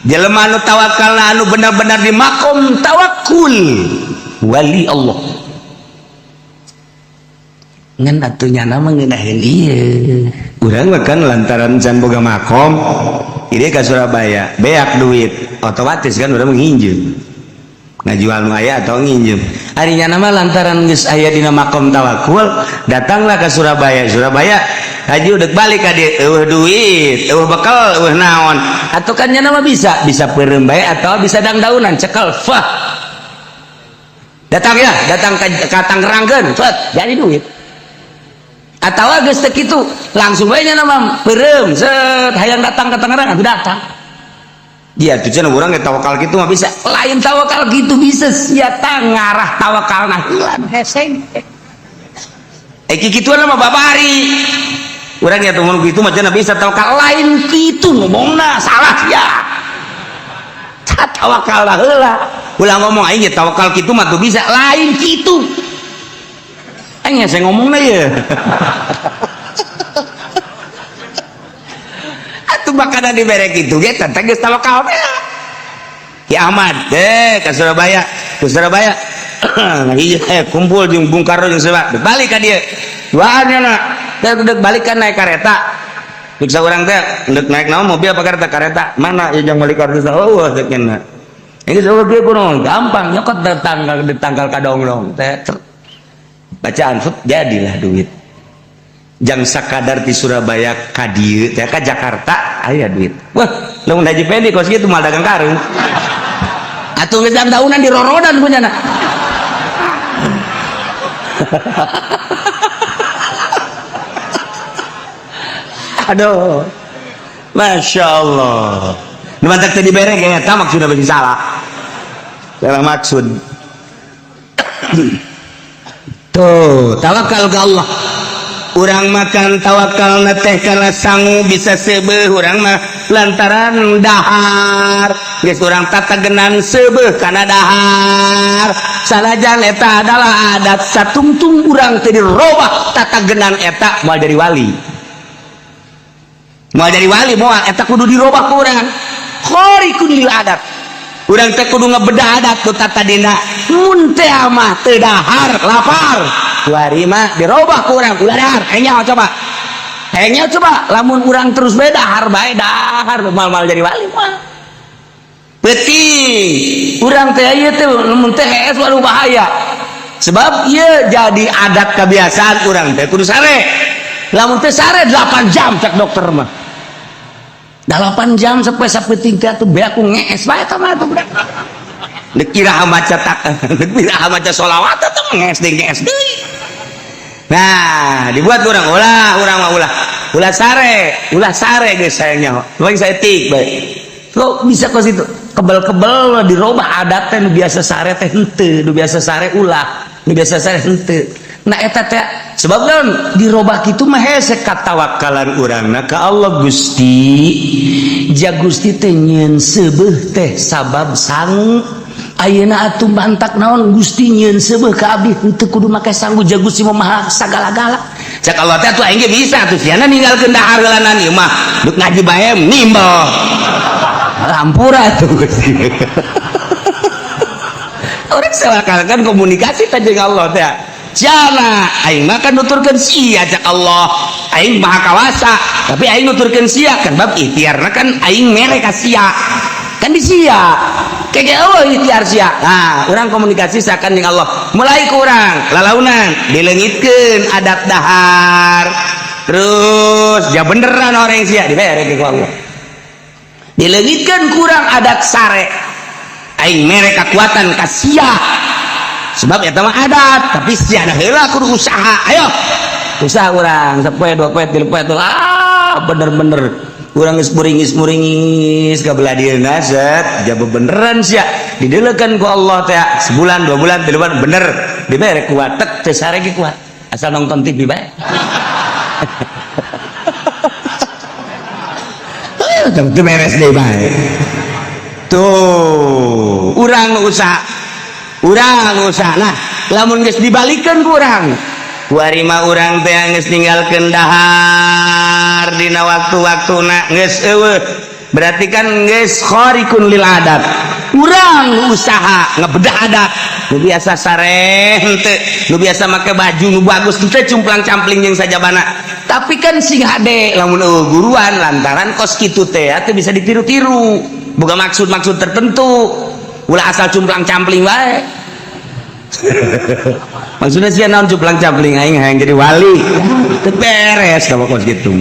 Jelema anu tawakalna anu benar-benar di makom tawakul wali Allah. Ngan atuh nyana mah ngeunaheun ieu. Urang mah kan lantaran can boga makom, ieu ka Surabaya, beak duit, otomatis kan urang nginjem. Ngajual nu aya atau nginjem. Ari nyana mah lantaran geus aya dina makom tawakul, datanglah ke Surabaya. Surabaya haji udah balik ka dieu, eueuh duit, eueuh bekal, eueuh naon. Atuh kan nyana mah bisa peureum bae atau bisa dangdaunan cekel fah. Datang ya, datang ka Tangerangkeun, fet, jadi duit. Atawa geus teu kitu, langsung bae nyana mah peureum, set hayang datang ka Tangerang atuh datang. Dia tuh cenah urang ge tawakal kitu mah bisa. Lain tawakal kitu bisa sia ngarah tawakalna hilang heseng. Eh kikituan mah babari. Urang ya tuh kitu mah cenah bisa tawakal lain kitu ngomongna salah sia. Tawakal lah heula. Ulah ngomong aing ge tawakal kitu mah tuh bisa lain kitu. Aing saya ngomongna ye. Atuh makanan dibere kitu ge teh geus tawakal teh. Ki Ahmad deh ka Surabaya, ke Surabaya. Iya, kumpul jeung Bung Karno jeung Surabaya. Balik ka dieu. Duaan nya na. Teh dek balik kan naik kareta. Dek saurang teh dek naik naon mobil apa kareta? Kareta. Mana ieu jang balik kareta? Oh, dek nya. Ini saur kieu kunaon? Gampang nyokot di tanggal kadonglong teh. Bacaan fut jadilah duit. Jang sakadar di Surabaya ka dieu teh ka Jakarta aya duit. Wah, lamun Haji Pendi kos kitu moal dagang karung. Atuh geus daunan di rorodan punyana. Aduh. Masya Allah. Nu mantak teh dibere ge eta maksudna bagi salah. Salah maksud. Tuh, tawakal ke Allah. Urang makan tawakal teh kana sangu bisa seubeuh urang mah lantaran dahar. Geus urang tatagenan seubeuh kana dahar, sanajan eta adalah adat, satungtung urang teu dirobah tatagenan eta, moal jadi wali, moal jadi wali, moal. Eta kudu dirobah ku urang, khariqun lil adat. Urang teh kudu ngebedah adat tu tatadina. Mun teh mah teu dahar, lapar. Kuari mah dirobah ku urang, ulah dahar. Hayang nyaho coba, hayang nyaho coba. Lamun urang terus bae dahar bae dahar, moal-moal jadi wali, moal. Peuting urang teh ieu teh, lamun teh hees, waduh, bahaya. Sebab ieu jadi adat kebiasaan urang teh kudu sare. Lamun teh sare 8 jam, cek dokter mah 8 jam. Sampai sapeuting teh atuh beak ku ngees bae eta mah atuh budak. Deuk iraha maca tak, deuk iraha maca sholawat, eta mah ngees deui, ngees deui. Nah, dibuat urang ulah, urang mah ulah, ulah sare, ulah sare geus. Hayang nyaho lagi saeutik bae kok bisa kos itu kebel-kebel dirobah adat teh. Nu biasa sare teh henteu, nu biasa sare ulah, nu biasa sare henteu. Nah, eta teh sebab naon dirobah kitu mah hese katawakalan urangna ka Allah. Gusti, ja Gusti teh nyieun seubeuh teh sabab sangu. Ayeuna atuh mantak naon Gusti nyieun seubeuh ka abdi henteu kudu make sangu? Ja Gusti mah maha sagala-gala. Cek Allah teh atuh aing ge bisa atuh siana ninggalkeun dahar heulanan. Ieu mah duk ngaji bae nimbel. Hampura tuh Gusti. Orang kan komunikasi teh jeung Allah teh. Siana aing mah kan nuturkeun sia, cek Allah aing maha kawasa, tapi aing nuturkeun sia kan bab ikhtiarna kan aing mere ka sia, kan di sia kayak Allah ikhtiar sia. Nah, urang komunikasi seakan jeung Allah mulai kurang lalaunan, dileungitkeun adat dahar terus, ja beneran orang sia dibere ku Allah. Dileungitkeun kurang adat sare, aing mere kekuatan ka sia, sebab eta mah adat, tapi sia heula kudu usaha. Ayo usaha urang sapoe, dua poe, tilu poe, ah, bener-bener urang geus muringis muringis ka belah dieuna, set ja beneran sia dideulekeun ku Allah teh. Sebulan, 2 bulan, 3 bulan, bener dibere kuat tek, teu sare ge kuat, asal nonton TV bae. Teu beres deui bae tuh. Urang usaha, urang usaha. Nah, lamun geus dibalikeun ku urang kuari mah, urang teh geus ninggalkeun dahar dina waktu-waktuna geus eueuh, berarti kan geus khariqun lil adat. Urang usaha ngebedah adat. Nu biasa sare henteu, nu biasa make baju nu bagus henteu, cumplang campling jeung sajabana. Tapi kan sing hade lamun eueuh guruan, lantaran kos kitu teh teu bisa ditiru-tiru, boga maksud-maksud tertentu. Ulah asal cumplang campling wae. Maksudnya sih naon cumplang campling? Aing hayang jadi wali, teu beres kalau kos gitu.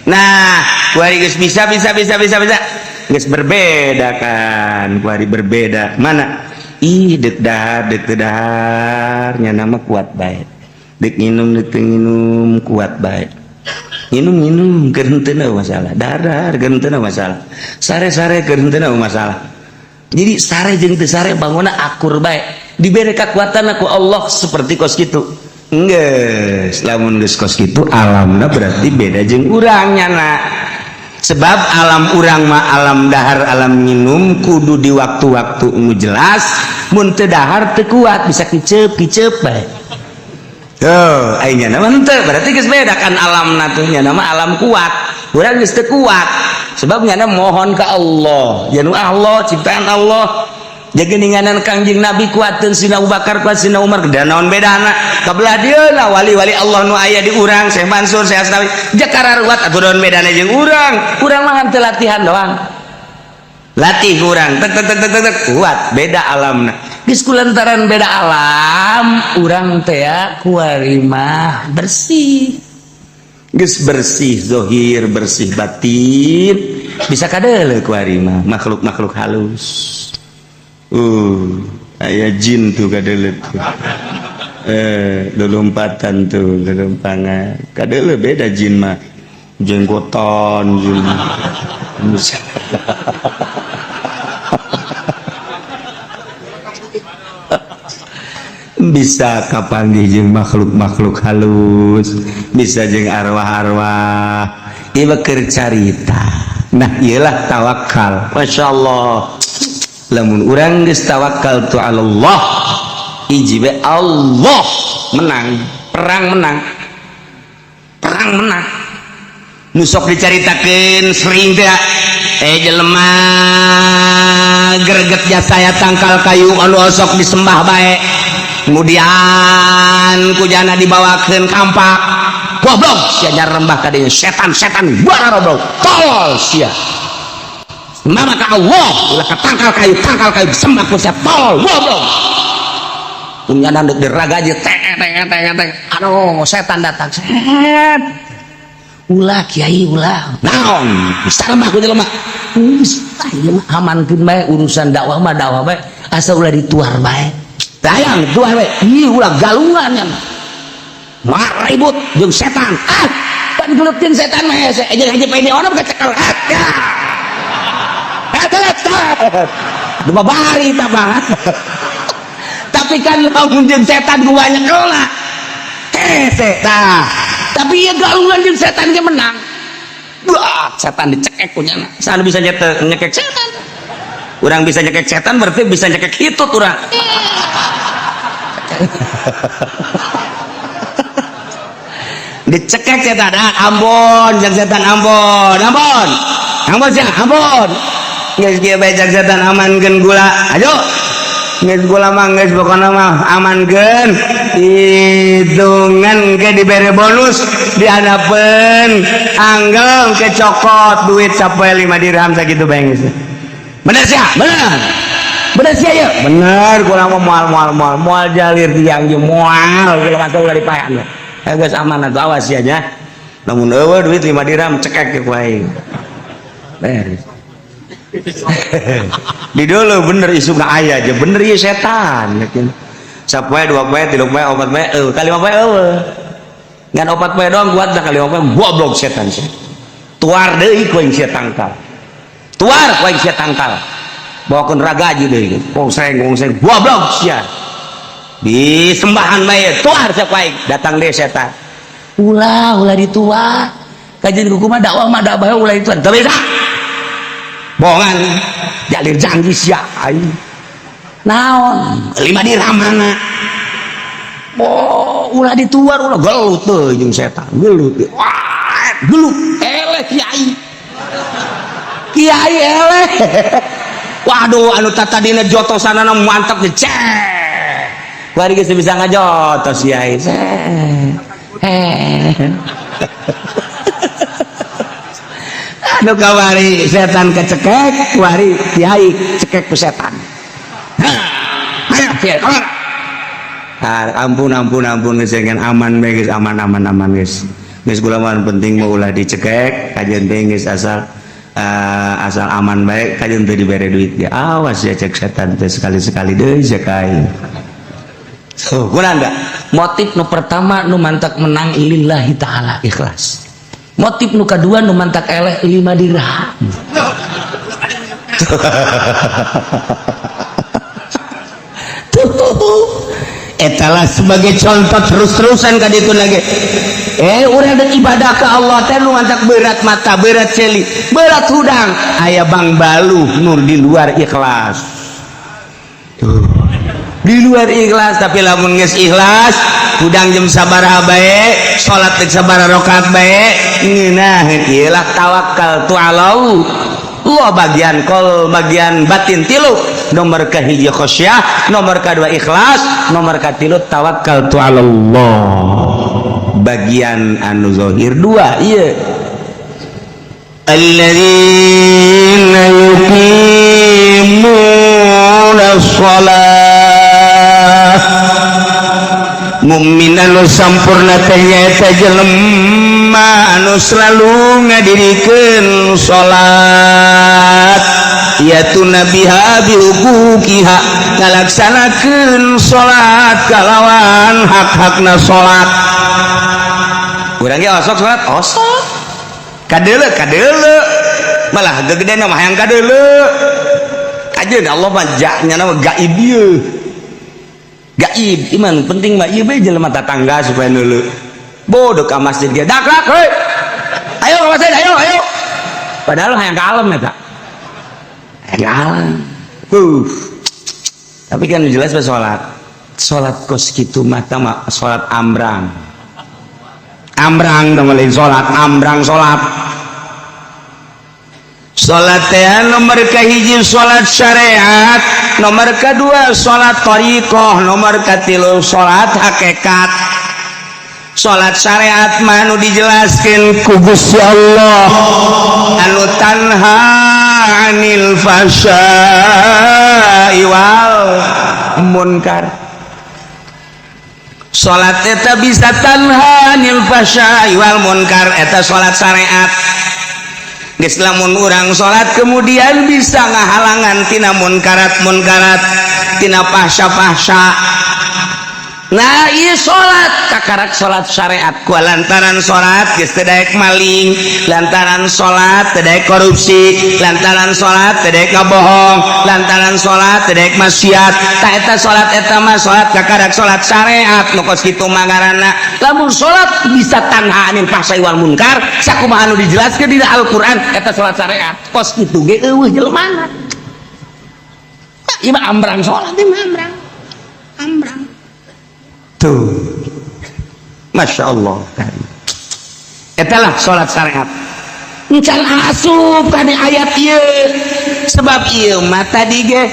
Nah, kuari geus bisa bisa bisa bisa bisa, geus berbeda kan kuari, berbeda mana? Ih, dek dahar, dek teu dahar, nya nama kuat bae. Dek nginum, dek teu nginum, kuat bae. Nginum nginum keur henteu masalah, dahar dahar keur henteu masalah, sare sare keur henteu masalah. Jadi sare jeung teu sare bangunna akur bae, diberi kekuatan ku Allah seperti kos kitu. Geus, lamun geus kos kitu alamna, berarti beda jeung urang nyana. Sebab alam urang mah alam dahar, alam minum kudu di waktu-waktu nu jelas. Mun teu dahar teu kuat, bisa kiceup kiceup bae. Tuh, aing nyana mah henteu, berarti geus beda kan alamna tuh. Nyana mah alam kuat, urang geus teu kuat. Sebab nyana mohon ke Allah, ya nu Allah ciptaan Allah, jageninganan Kangjeng Nabi kuateun, Sina Abu Bakar kuat, Sina Umar, dan naon bedana kabelah dieuna wali-wali Allah nu aya di urang, Syekh Mansur, Syekh Asnawi, jakara ruwat atuh, naon bedana jeung urang? Urang mah teu latihan doang, latih urang tek tek tek tek tek, kuat. Beda alamna. Geus kulantaran beda alam, urang teh ya kuari mah bersih, geus bersih zohir, bersih batin, bisa kadeuleu kuari mah makhluk-makhluk halus. Aya jin tuh kadeuleu tuh, lulumpatan tuh, lulumpangan kadeuleu. Beda jin mah, jenggotan jin bisa. Bisa kapanggih jeung makhluk-makhluk halus, bisa jeung arwah-arwah. Ieu keur carita. Nah, iyalah tawakal. Masya Allah. Lamun urang geus tawakal tu Allah, hiji bae Allah menang perang, menang perang, menang. Nu sok dicaritakeun sering teh, jelema greget jasa ya tangkal kayu anu osok disembah bae, kemudian kujana dibawakeun kampak, goblok sia, nyarembah ka dieu setan, setan goblok, tolol sia, mama ka Allah ulah ka tangkal kayu, tangkal kayu sembah ku sia, tolol, goblok. Punya dek diragaji teng teng teng teng, aduh, setan datang, set, ulah kiai, ulah naon, salah ku jelema geus ah ieu mah amankeun bae urusan dakwah mah, dakwah bae, asa ulah dituar bae, dayang tuar bae, ih, ulah galungan yang maribut jeung setan, ah pan gelutin setan mah hese jeung hiji poe ono kecekel ya. Aduh, babari ta mah. Tapi kan lamun jeung setan ku banyak keula hese tah. Tapi ya galungan jeung setan ge menang. Wah, setan dicekek ku nyana. Sana bisa nyekek setan. Urang bisa nyekek setan berarti bisa nyekek hitut urang. Dicekek setan, ah, ampun jeung setan, ampun, ampun. Ampun sia, ampun. Geus kieu bae jeung setan, amankeun gula. Ayo. Geus gula mah geus, pokona mah amankeun. Hitungan ke dibere bonus dihadapeun anggel kecokot duit sampai 5 dirham sakitu bae geus. Bener sia? Bener. Bener sia ya? Bener, gula mah moal moal moal moal jalir tiang jeung moal gula mah ulah dipaean. Geus aman atuh, awas sia nya. Lamun eueuh duit 5 dirham cekek ku aing. Beres. Di dulu bener isu nggak aya aja bener ieu setan yakin. Sapoe, dua poe, tilu poe, opat poe, eueuh, kalima poe eueuh. Ngan opat poe doang kuat dah, kalima poe goblok setan sia. Tuar deui ku aing sia tangkal. Tuar ku aing sia tangkal. Bawakeun ragaji deui. Kongseng kongseng goblok sia. Disembahan bae tuar sia ku aing, datang deui setan. Ulah ulah dituar. Kajian kumaha dakwah mah dakwah ulah dituar. Teu bisa. Bohongan jalir janji sia aing. Naon? 5 dirham mana? Oh, ulah dituar, ulah gelut teu jeung setan, gelut. Wah, gelut eleh kiai. Kiai eleh. Waduh, anu tatadina jotosanana mantap ge cek. Bari geus bisa ngajotos kiai. Aduh, kawari setan kecekek, wari kiai cekek ku setan. Ayo kiai, keluar. Ah, ampun ampun ampun geus aman bae geus, aman aman aman geus. Geus kula mah penting mah ulah dicekek, kajian teh geus asal asal aman bae, kajian teh dibere duit ya. Awas ya cek setan teh sekali-sekali deui cek aing. So, kurang enggak? Motif nu pertama nu mantak menang lillahi ta'ala ikhlas. Motif nu kadua nu mantak eleh 5 dirham. Tuh, etalah sebagai contoh terus-terusan ka ditu lagi. Urang dek ibadah ke Allah teh nu mantak berat mata, berat celi, berat hudang. Aya bang baluh nur di luar ikhlas. Tuh. Di luar ikhlas, tapi lamun geus ikhlas, hudang jam sabaraha bae, salat teh sabaraha rakaat bae, ngeunah ieu lah tawakal tu Allah. Allah bagian kol, bagian batin tilu. Nomor kahiji khasyah, nomor kedua ikhlas, nomor katilu tawakal tu Allah. Bagian anu zahir dua ieu. Alladzina yuqimuna shalah. Mukmin anu sampurna teh nyaeta jelema anu selalu ngadirikeun salat, yaitu nabiha bihuquqiha, ngalaksanakeun salat kalawan hak-hakna salat. Urang ge osok salat, osok kadeuleu kadeuleu, malah gegedena mah hayang kadeuleu. Kajeun Allah mah nya mah gaib ieu. Gaib iman penting mah ieu bae jelema tatangga supaya neuleu. Bodoh ka masjid ge dak heuy. Ayo ka masjid, ayo ayo. Padahal hayang ka alam eta. Hayang ka alam. Tapi kan jelas bah salat, salat kos kitu mah mah salat ambrang ambrang tong, lain salat ambrang. Salat, salat teh nomor kahiji salat syariat, nomor kedua salat thariqah, nomor katilu salat hakikat. Salat syariat mah anu dijelaskeun ku Gusti Allah, anu tanha anil fahsya'i wal munkar. Salat eta bisa tanha anil fahsya'i wal munkar, eta salat syariat. Geus, lamun urang salat kemudian bisa ngahalangan tina munkarat munkarat, tina fahsya fahsya. Nah, iya, salat kakarak salat syariat ku lantaran salat geus teu daek maling, lantaran salat teu daek korupsi, lantaran salat teu daek ngabohong, lantaran salat teu daek maksiat. Tah, eta salat, eta mah salat kakarak salat syariat. Nu kos kitu mah ngaranna lamun salat bisa tanha anil fahsai wal munkar sakumaha anu dijelaskeun di Al-Qur'an, eta salat syariat. Kos kitu ge euweuh jelema. Ieu mah ambrang salat, ieu mah ambrang ambrang tuh. Masya Allah, itulah sholat syariat. Encan asup kana ayat ieu, sebab ieu mah tadi ge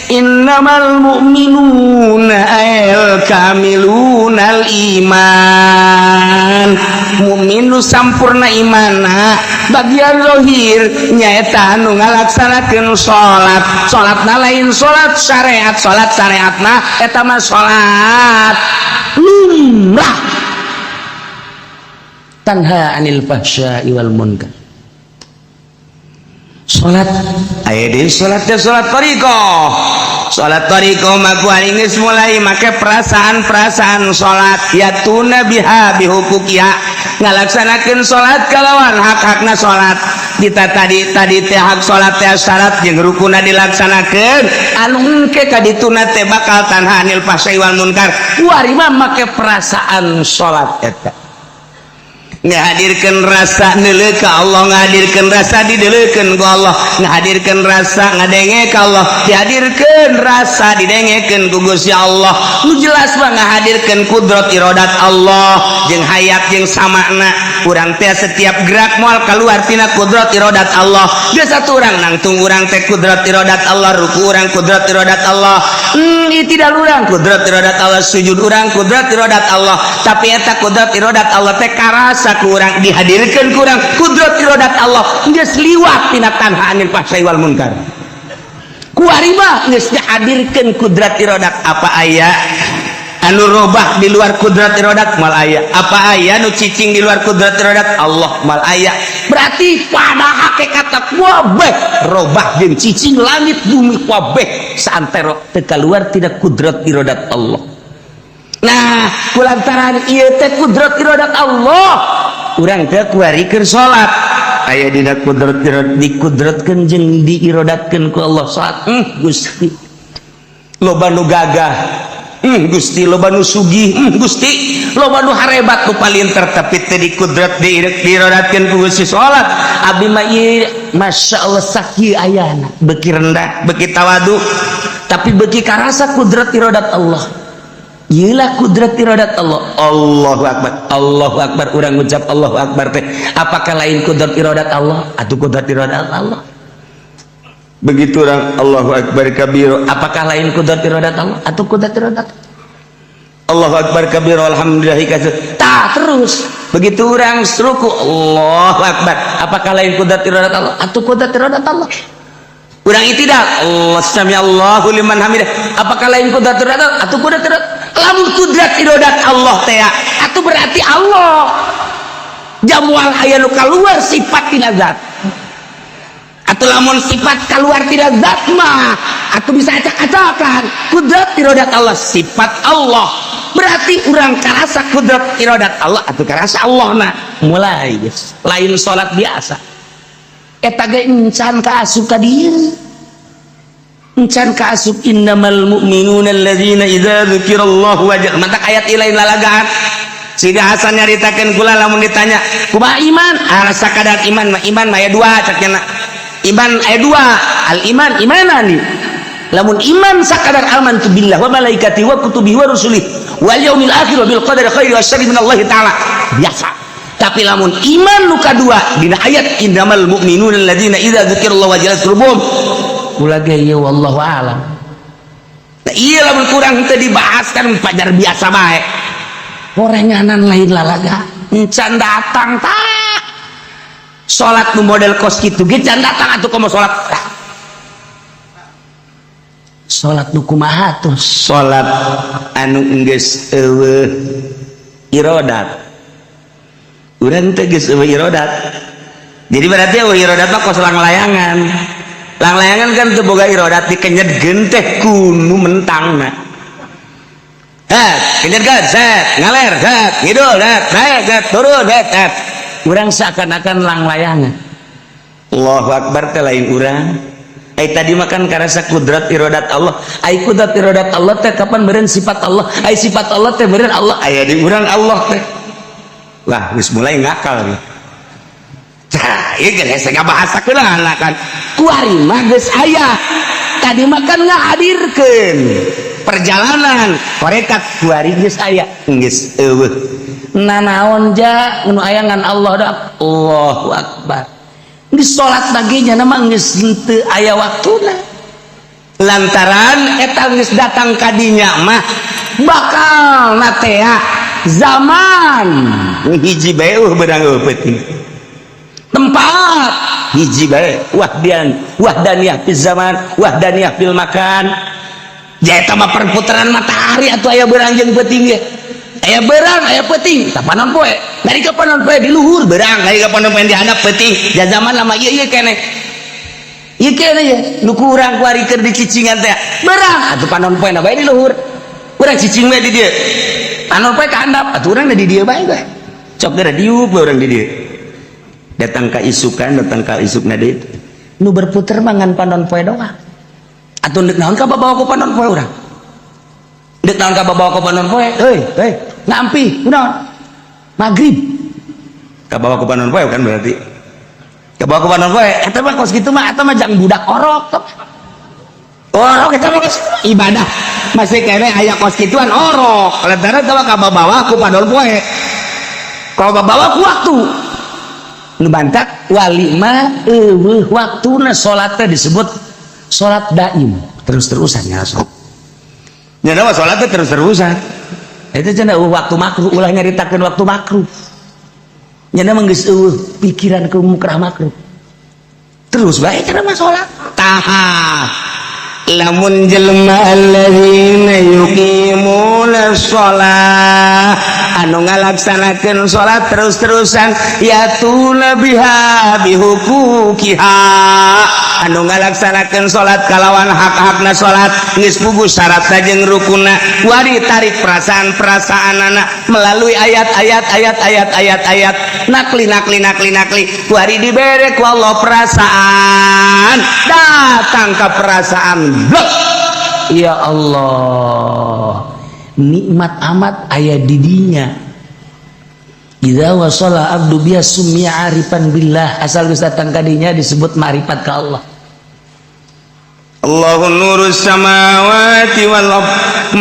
innamal mu'minuna al kamilunal iman, mukmin nu sampurna imana bagian zahir nyaeta anu ngalaksanakeun salat. Salatna lain salat syariat, salat syariatna eta mah salat lumrah, tanha anil fahsya'i wal munkar. Salat aya deui, salat teh salat thariqah. Salat thariqah mah ku geus mulai make perasaan-perasaan salat, yatuna biha bihuquqiha, ngalaksanakeun salat kalawan hak-hakna salat. Dita tadi tadi teh hak salat teh syarat jeung rukunna dilaksanakeun, anu engke ka dituna teh bakal tanha anil fahsai wal munkar. Kuari mah make perasaan salat eta, ngahadirkan rasa neuleuh ka Allah, ngahadirkan rasa dideuleukeun ku Allah, ngahadirkan rasa ngadenge ka Allah, dihadirkeun rasa didengekeun ku Gusti Allah. Nu jelas mah ngahadirkeun kudrat iradat Allah jeung hayat jeung samakna. Urang teh setiap gerak moal keluar tina kudrat iradat Allah. Biasa satu urang nangtung, urang teh kudrat iradat Allah, ruku urang kudrat iradat Allah, tidak urang kudrat iradat Allah, sujud urang kudrat iradat Allah. Tapi eta kudrat iradat Allah teh karasa kurang, dihadirkan kurang kudrat iradat Allah geus liwat tina tanha anil fahsai wal munkar. Kuari mah geus dihadirkeun kudrat iradat. Apa aya anu robah di luar kudrat iradat? Mal aya. Apa aya nu cicing di luar kudrat iradat Allah? Mal aya. Berarti pada hakikat kabeh robah jeung cicing, langit bumi kabeh saantero teu keluar tidak kudrat iradat Allah. Nah, kulantaran ieu teh kudrat iradat Allah, urang teh kuari keur salat aya dina kudrat iradat, dikudratkeun jeung diirodatkeun ku Allah salat. Gusti, loba nu gagah, Gusti, loba nu sugih, Gusti, loba nu harebat, nu palinter, tapi teu dikudrat diirodatkeun ku Gusti salat. Abdi mah ieu, Masya Allah, sakieu ayana, beuki rendah, beuki tawadu, tapi beuki karasa kudrat iradat Allah. Iyalah kudrat iradat Allah. Allahu Akbar, Allahu Akbar. Urang ngucap Allahu Akbar teh apakah lain kudrat iradat Allah atau kudrat iradat Allah? Begitu orang Allahu Akbar kabiro, apakah lain kudrat iradat Allah atau kudrat iradat? Allahu Akbar kabiro, alhamdulillah kasir. Tah, terus begitu orang ruku, Allahu Akbar, apakah lain kudrat iradat Allah atau kudrat iradat Allah? Urang tidak Allah sami Allahu liman hamidah, apakah lain kudrat iradat Allah atau kudrat iradat? Lamun kudrat iradat Allah teh atau berarti Allah jamual aya nu keluar sifat tina zat, atau lamun sifat keluar tina zat mah atau bisa acak-acakan. Kudrat iradat Allah sifat Allah, berarti urang karasa kudrat iradat Allah atau karasa Allah. Nah, mulai guys, lain salat biasa eta ge encan ka asup ka dieu, encan ka asup innamal mu'minuna alladzina idza dzukirallahu wajal. Mantak ayat lain lalagaan. Sidi Hasan nyaritakeun kula, lamun ditanya kumaha iman, ah, sakadar iman mah, iman mah aya dua, cak nya. Iman aya dua, al iman imanani. Lamun iman sakadar amantu billah wa malaikati wa kutubi wa rusuli wal yaumil akhir wa bil qadari khairi wa syarri minallahi ta'ala, biasa. Tapi lamun iman nu kadua dina ayat innamal mu'minuna alladzina idza dzukirallahu wajilat qulubuhum, ulah ge ieu, wallahu alam. Nah, iya, lamun kurang teu dibahas kan pajar biasa bae. Gorenganan lain lalaga, encan datang. Tak salat nu model kos kitu ge can datang atuh. Komo salat, salat nu kumaha tuh? Salat anu geus euweuh irodat. Urang teh geus euweuh irodat, jadi berarti euweuh irodat mah kos langlayangan. Langlayangan kan teu boga irodat, dikenyetkeun teh kunu mentangna. Het, kenyetkeun, set, ngaler, set, ngidul, set, naik, set, turun, set, set. Urang seakan-akan langlayangan. Allahu Akbar teh lain urang. Ai tadi makan karasa kudrat irodat Allah. Ai kudrat irodat Allah teh kapan meureun sifat Allah? Ai sifat Allah teh meureun Allah aya di urang Allah teh. Wah, geus mulai ngakal nih. Tah, ieu geus hese ngabahasakeun lah kan. Kuari mah geus aya. Tadi makan ngahadirkeun perjalanan tarekat, kuari geus aya, geus euweuh. Nanaon ja nu aya ngan Allah dah. Allahu Akbar. Di salat baginya nama geus henteu aya waktuna, lantaran eta geus datang kadinya mah bakal natea zaman hiji bae eueuh beurang, eueuh peuting, tempat hiji bae, wahdian wahdaniyah fil zaman, wahdaniyah fil makan. Ja eta mah perputaran matahari atuh, aya beurang jeung peuting ge. Aya beurang, aya peuting, tah panon poe. Dari ke panon poe di luhur beurang, dari ke panon poe di handap peuting. Ja zaman lama ieu, ieu keneh. Ieu keneh ye, nu ku urang kuari keur dicicingan teh. Beurang atuh panon poe na bae di luhur. Urang cicing bae di dieu. Panon poe ka handap, atuh urang di dieu bae bae. Cok geura diuk bae urang di dieu. Datang ka isukan, datang ka isukna deui. Nu berputer mah ngan panon poe doang. Atuh deuk naon ka babawa ku panon poe urang? Deuk naon ka babawa ku panon poe? Heuy, heuy, ngampi, kunaon? Maghrib. Kabawa ku panon poe kan berarti. Kabawa ku panon poe, eta mah kos kitu mah, eta mah jang budak orok. Orok eta mah kos ibadah. Masih kene aya kos kituan orok. Lantaran eta mah kabawa ku panon poe. Kabawa ku waktu. Nu bantak wali mah euweuh waktuna, salatna disebut salat daim, terus-terusan ya sok. Nya mah salat teh terus-terusan. Itu cenah euweuh waktu makruh, ulah nyaritakeun waktu makruh. Nya mah geus euweuh pikiran ke mukrah makruh. Terus bae cenah mah salat. Tah, lamun jelema alladzina yuqimuna shalah, anu ngalaksanakeun salat terus-terusan, yatuna biha bihuquqiha, anu ngalaksanakeun salat kalawan hak-hakna salat, geus puguh syaratna jeung rukunna, wari tarik perasaan-perasaanana melalui ayat-ayat, ayat-ayat, ayat-ayat, nakli, nakli, nakli, nakli, wari dibere ku Allah perasaan, datang ke perasaan blok, ya Allah, nikmat amat aya didinya. Idza wasala abdu biha summiya arifan billah, asal geus datang kadinya disebut ma'rifat ka Allah. Allahu nurus samawati wal ard,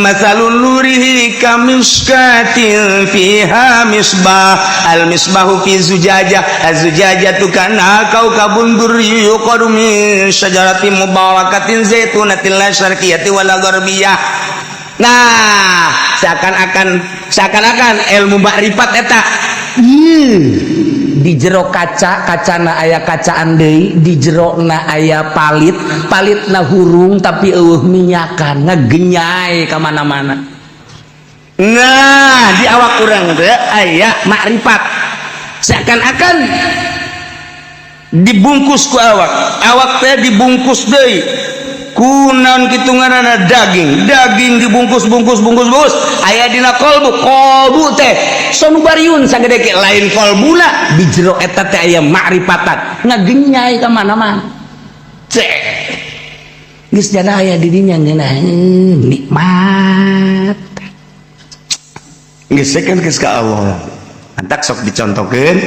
mathalu nurihi kamishkatin fiha misbah, al misbahu fi zujajah, az-zujajatu kana kaukabun durri yuqadu min syajaratin mubarakatin zaitunatin la syarqiyatin wala gharbiyah. Nah, seakan-akan ilmu makrifat eta di jero kaca, kacana aya kacaan deui, di jerona aya palit, palitna hurung tapi euweuh minyakan, ngegenyai ka mana-mana. Nah, di awak urang teh aya makrifat, seakan-akan dibungkus ku awak, awak teh dibungkus deui ku naon kitu ngaranna, daging, daging dibungkus, bungkus, bungkus, bungkus, aya dina kolbu, kolbu teh sonubariun sagede ke lain kolbuna, di jero eta teh aya makrifatan ngagenyai ka mana-mana. Cek geus jana aya di dinya ngeunah nikmat. Geus kan geus ka Allah, antak sok dicontohkeun.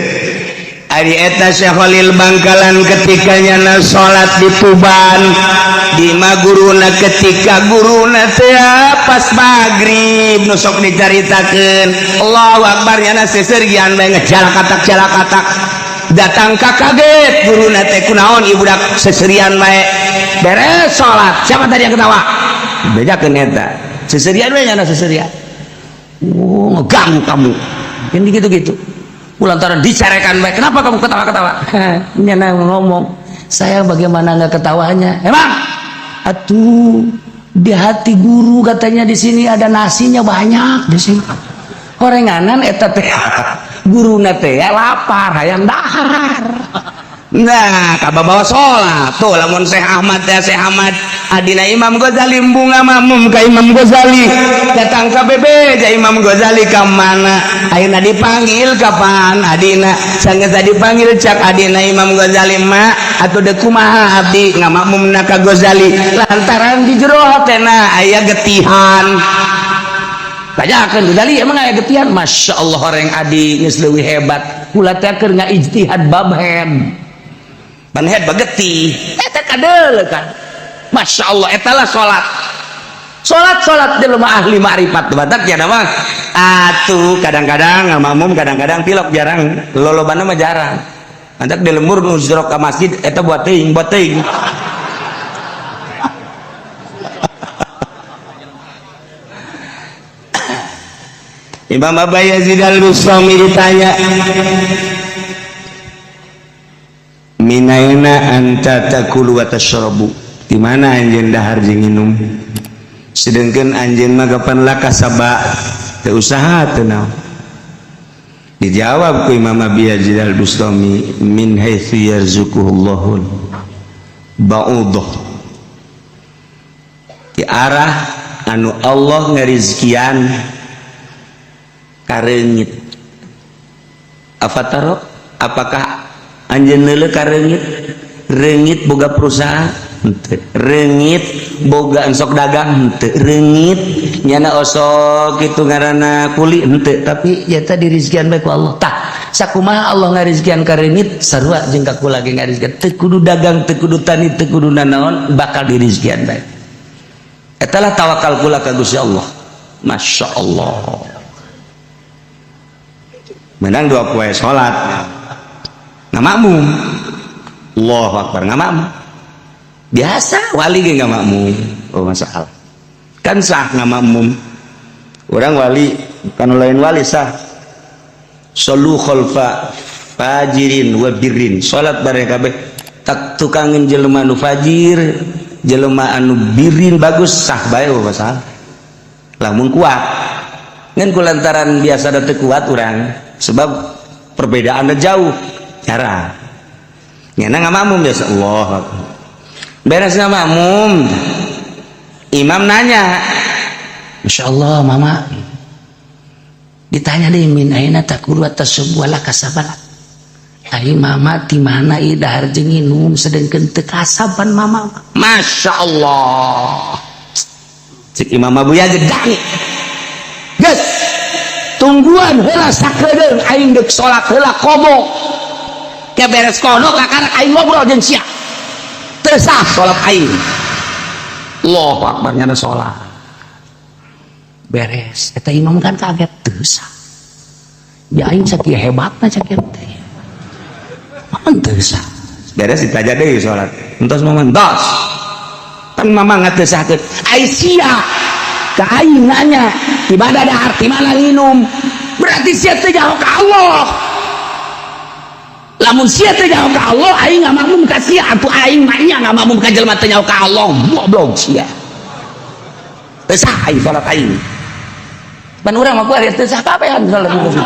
Ari eta Syekh Khalil Bangkalan ketika nyana salat di Tuban di maguruna ketika guruna teh pas magrib nu sok dicaritakeun Allahu Akbar nyana sesergian bae ngejalakatak-jalakatak datang ka kaget guruna teh kunaon ieu budak seserian bae beres salat siapa tadi yang ketawa bejakeun eta seserian bae nyana seserian oh ngeganggu kamu kan gitu-gitu lantaran dicarekan baik kenapa kamu ketawa-ketawa nyana ngomong saya bagaimana nggak ketawanya emang atuh di hati guru katanya di sini ada nasinya banyak di sini horenganan eta teh guruna teh lapar hayang dahar. Nah kababawa sholat tuh lamun Syekh Ahmad teh Syekh Ahmad adina Imam Ghazali bunga makmum ka Imam Ghazali datang ka bebeja Imam Ghazali ka mana ayeuna dipanggil kapan adina sanggeus dipanggil cak adina Imam Ghazali ma atuh deuk kumaha abdi ngamakmumna ka Ghazali lantaran di jero hatena aya getihan tanyakeun Ghazali emang aya getihan Masya Allah horeng adi geus leuwih hebat kula teh keur ngaijtihad bab head banhead bagetih eta kadeuleu kan Masya Allah etalah salat salat salat jelema ahli ma'rifat batak ya mah atuh kadang-kadang ngamakmum kadang-kadang tilok jarang lolobana mah jarang mantak di lembur nu jero ka masjid eta buat teuing buat teuing Imam Abu Yazid Al-Bustami ditanya minaina anta takulu wa tashrabu di mana anjeun dahar jeung minum sedengkeun anjeun mah kapan lakasaba teu usaha teu naon dijawab ku Imam Abi Yazid Al-Bustami min haitsu yarzuquhullahu ba'udah di arah anu Allah ngarizkian kareungit afataro apakah anjeun leuleuh ka reungit reungit boga perusahaan henteu reungit boga ensok dagang henteu reungit nyana osok kitu ngaranna kuli henteu tapi ya tadi rizkian bae ku Allah tah sakumaha Allah ngarizkian ka reungit sarua jeung ka kula ge ngarizkian teu kudu dagang teu kudu tani teu kudu nanaon bakal dirizkian bae eta lah tawakal kula ka Gusti Allah Masya Allah menang dua poe salat ngamakmum Allahu Akbar ngamakmum biasa wali ge ngamakmum oh masalah kan sah ngamakmum orang wali kan lain wali sah solu khalfa fajirin wa birrin salat bareng kabeh tak tukangin jelema anu fajir jelema anu birin bagus sah bae oh masalah lamun kuat ngan kulantaran biasa da teu kuat urang sebab perbedaannya jauh cara nyana ngamakmum biasa Allah beres ngamakmum imam nanya Masya Allah mama ditanya deh min aina takulu atas sebuah kasabalat ai mama di mana ieu dahar jeung nginum sedengkeun teu kasaban mama Masya Allah cek Imam Abu Yazid dang geus tungguan heula sakedeung aing deuk salat heula komo ke beres kono kakarak aing ngobrol jeung sia teu sah salat aing Allahu Akbar nyana salat beres eta imam kan kaget teu sah ya aing sakieu hebatna sakieu teh man teu sah beres ditaja deui salat entos mama entos kan mama teu sahkeun ai sia ka aing nanya di mana dahar di mana minum berarti sia teu nyaho ka Allah lamun sia teu nyaho ka Allah aing ngamakmum ka sia atuh aing mah nya ngamakmum ka jelema teu nyaho ka Allah goblok sia teu sah aing salat aing pan urang mah kuari teu sah kabehan salat gitu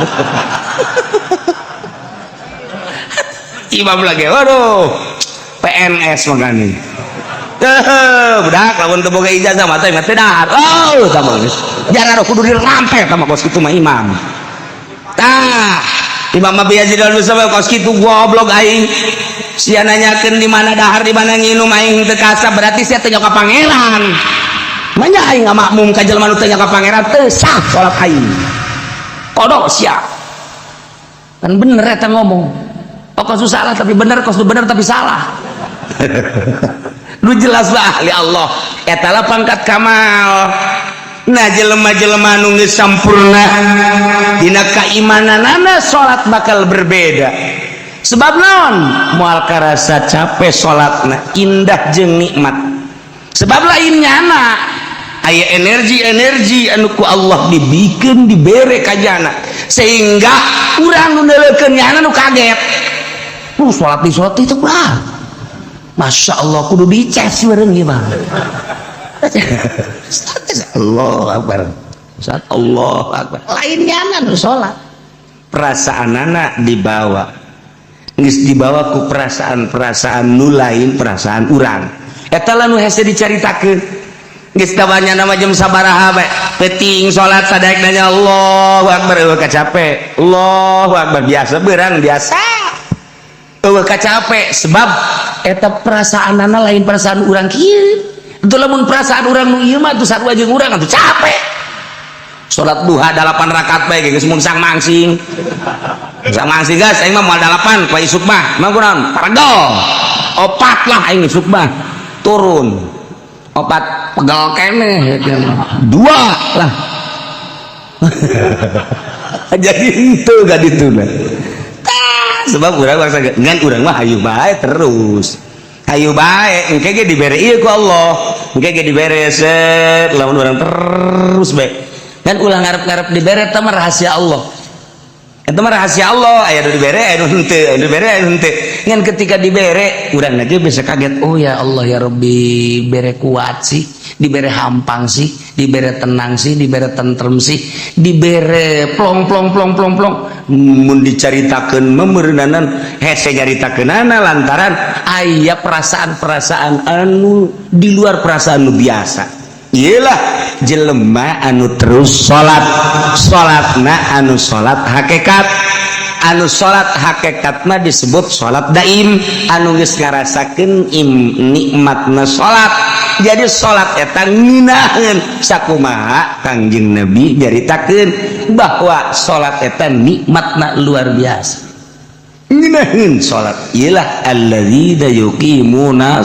imam lagi waduh PNS makanya budak lamun teu boga ijazah mah teh mah teu dahar oh tah geus jarang kudu dirampek tah mah kos kitu mah imam tah Imam Abi Yazid Al-Bustami kos kitu goblok aing sia nanyakeun di mana dahar di mana nginum aing teu kasab berarti sia teu nyaho ka pangeran manya aing ngamakmum ka jelema nu teu nyaho ka pangeran teu sah salat aing kodok sia kan bener eta ngomong Oh, kos salah tapi bener, kos bener tapi salah. Lu jelas lah ahli Allah. Eta lah pangkat kamal. Nah, jelema-jelema nu geus sampurna dina kaimananana, salat bakal berbeda. Sebab naon? Moal karasa capek salatna, indah jeung nikmat. Sebab lain nyana aya energi-energi anu ku Allah dibikeun, dibere ka jana, sehingga urang nu neuleukeun nyana nu kaget. Salat di salat itu lah. Masya Allah, kudu dicas bareng ieu mah. Allah Akbar. Saat Allah Akbar. Lain nyana nu salat. Perasaanana dibawa. Geus dibawa ku perasaan-perasaan nu lain perasaan urang. Eta lah nu hese dicaritakeun. Geus tabanya nama jam sabaraha bae. Peuting salat sadaek nanya Allahu Akbar, eueuh kacape. Allahu Akbar, biasa beurang biasa. Eueuh kacape sebab eta perasaanana lain perasaan urang kieu. Itu lamun perasaan urang nu ieu mah atuh sarua jeung urang atuh capek. Salat duha 8 rakaat bae geus mungsang mangsing. Mungsang mangsing guys, aing mah moal 8 poe isuk mah. Mah kunaon? Paregel. Opat lah aing isuk mah. Turun. Opat pegel keneh. Dua lah. Jadi itu gak dituna. Sebab urang bangsa ngan urang mah hayu bae terus. Hayu bae engke ge dibere ieu ku Allah. Engke ge dibere set lamun urang terus bae. Kan ulah ngarep-ngarep dibere, eta mah rahasia Allah. Eta mah rahasia Allah, aya nu dibere, aya nu henteu, aya nu dibere, aya nu henteu. Ngan ketika dibere, urang aja bisa kaget, oh ya Allah ya Rabbi, bere kuat sih, dibere hampang sih, dibere tenang sih, dibere tentrem sih, dibere plong plong plong plong plong. Mun dicaritakeun meureunanan hese nyaritakeunana lantaran aya perasaan-perasaan anu di luar perasaan nu biasa. Iyalah jelema anu terus salat, salatna anu salat hakikat, anu salat hakikatna disebut salat daim, anu geus ngarasakeun nikmatna salat. Jadi salat eta ngeunaheun sakumaha Kangjeng Nabi nyaritakeun bahwa salat eta nikmatna luar biasa. Ngeunaheun salat iyalah alladzina yuqimuna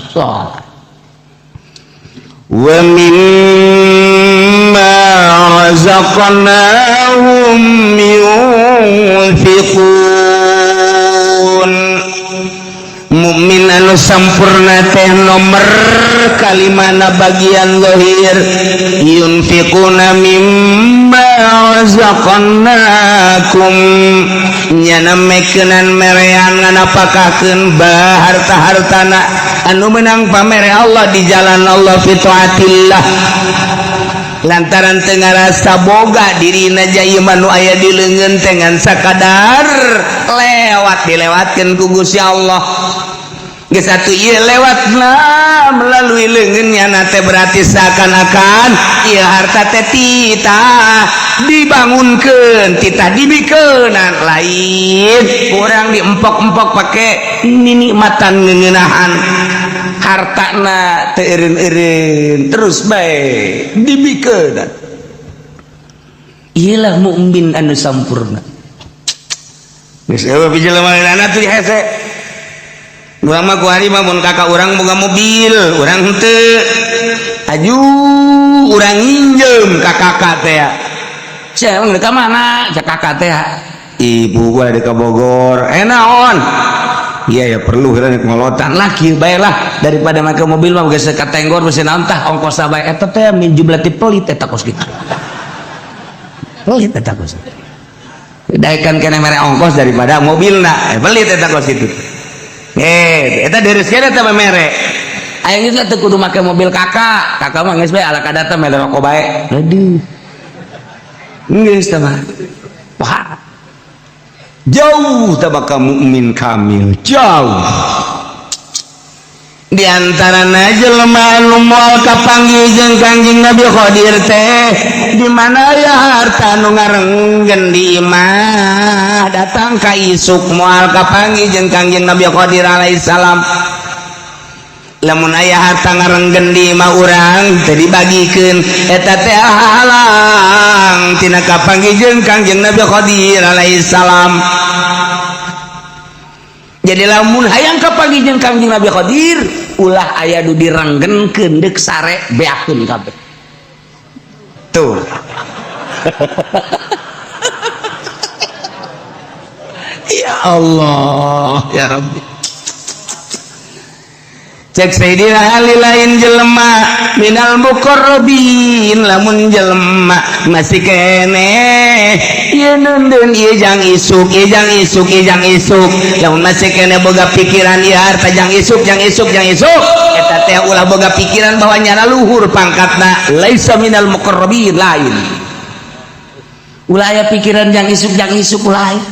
shalat wa mimma razaqnahum yunfiqun. Mukmin anu sampurna teh nomor kalimana bagian zahir yunfiquna mimma razaqnakum, nyana mekeunan merean nganapakakeun bah harta-hartana anu menang pamere Allah di jalan Allah fi taatillah, lantaran teu ngarasa boga dirina jaya nu aya di leungeun teh ngan sakadar lewat, dilewatkeun ku Gusti Allah. Geus atuh ieu lewatna melalui leungeunnya teh berarti seakan-akan ieu harta teh titah dibangunkeun, titah dibikeunan, lain kurang diempok-empok pake ninikmatan ngeuneunahan hartana teu eureun-eureun, terus bae dibikeunan. Iyalah mukmin anu sampurna. Geus eueuh jelema tuh hese. Urang mah kuari mah mun kakak urang boga mobil, urang henteu. Aju urang nginjem ka kakak teh. Sia emang ka mana? Cek kakak teh. Ibu gua ada ke Bogor. Eh, naon? Iya ya, perlu kita ngolotan lah kieu bae lah, daripada make mobil mah geus katenggor geus naon tah ongkos bae eta teh min jumlah ti pelit eta kos kitu. Pelit eta kos. Daekan keneh mere ongkos daripada mobilna. Eh, pelit eta kos kitu. Eh, eta deres keneh eta mere. Aing geus teu kudu make mobil kakak. Kakak mah geus bae ala kadar teh mere rokok bae. Aduh. Geus teh mah. Wah. Jauh tabaka mukmin kamil, jauh. Di antarana jelema anu moal kapanggih jeung Kangjeng Nabi Khadir teh di mana aya harta anu ngarenggen di imah datang ka isuk moal kapanggih jeung Kangjeng Nabi Khadir alaihi salam. Lamun aya harta ngarenggen di imah urang teu dibagikeun, eta teh halang tina kapanggih jeung Kangjeng Nabi Khadir alaihi salam. Jadi lamun hayang kapanggih jeung Kangjeng Nabi Khadir, ulah aya nu diranggenkeun, deuk sare beakeun kabeh tuh. Ya Allah ya Rabbi. Cek Sayyidina Ali, lain jelema minal muqarrabin lamun jelema masih keneh ieu nundeun ieu jang isuk, ieu jang isuk, ieu jang isuk. Lamun masih keneh boga pikiran ieu harta jang isuk, jang isuk, jang isuk, eta teh ulah boga pikiran bahwa nyana luhur pangkatna, laisa minal muqarrabin. Lain, ulah aya pikiran jang isuk, jang isuk, ulah aya.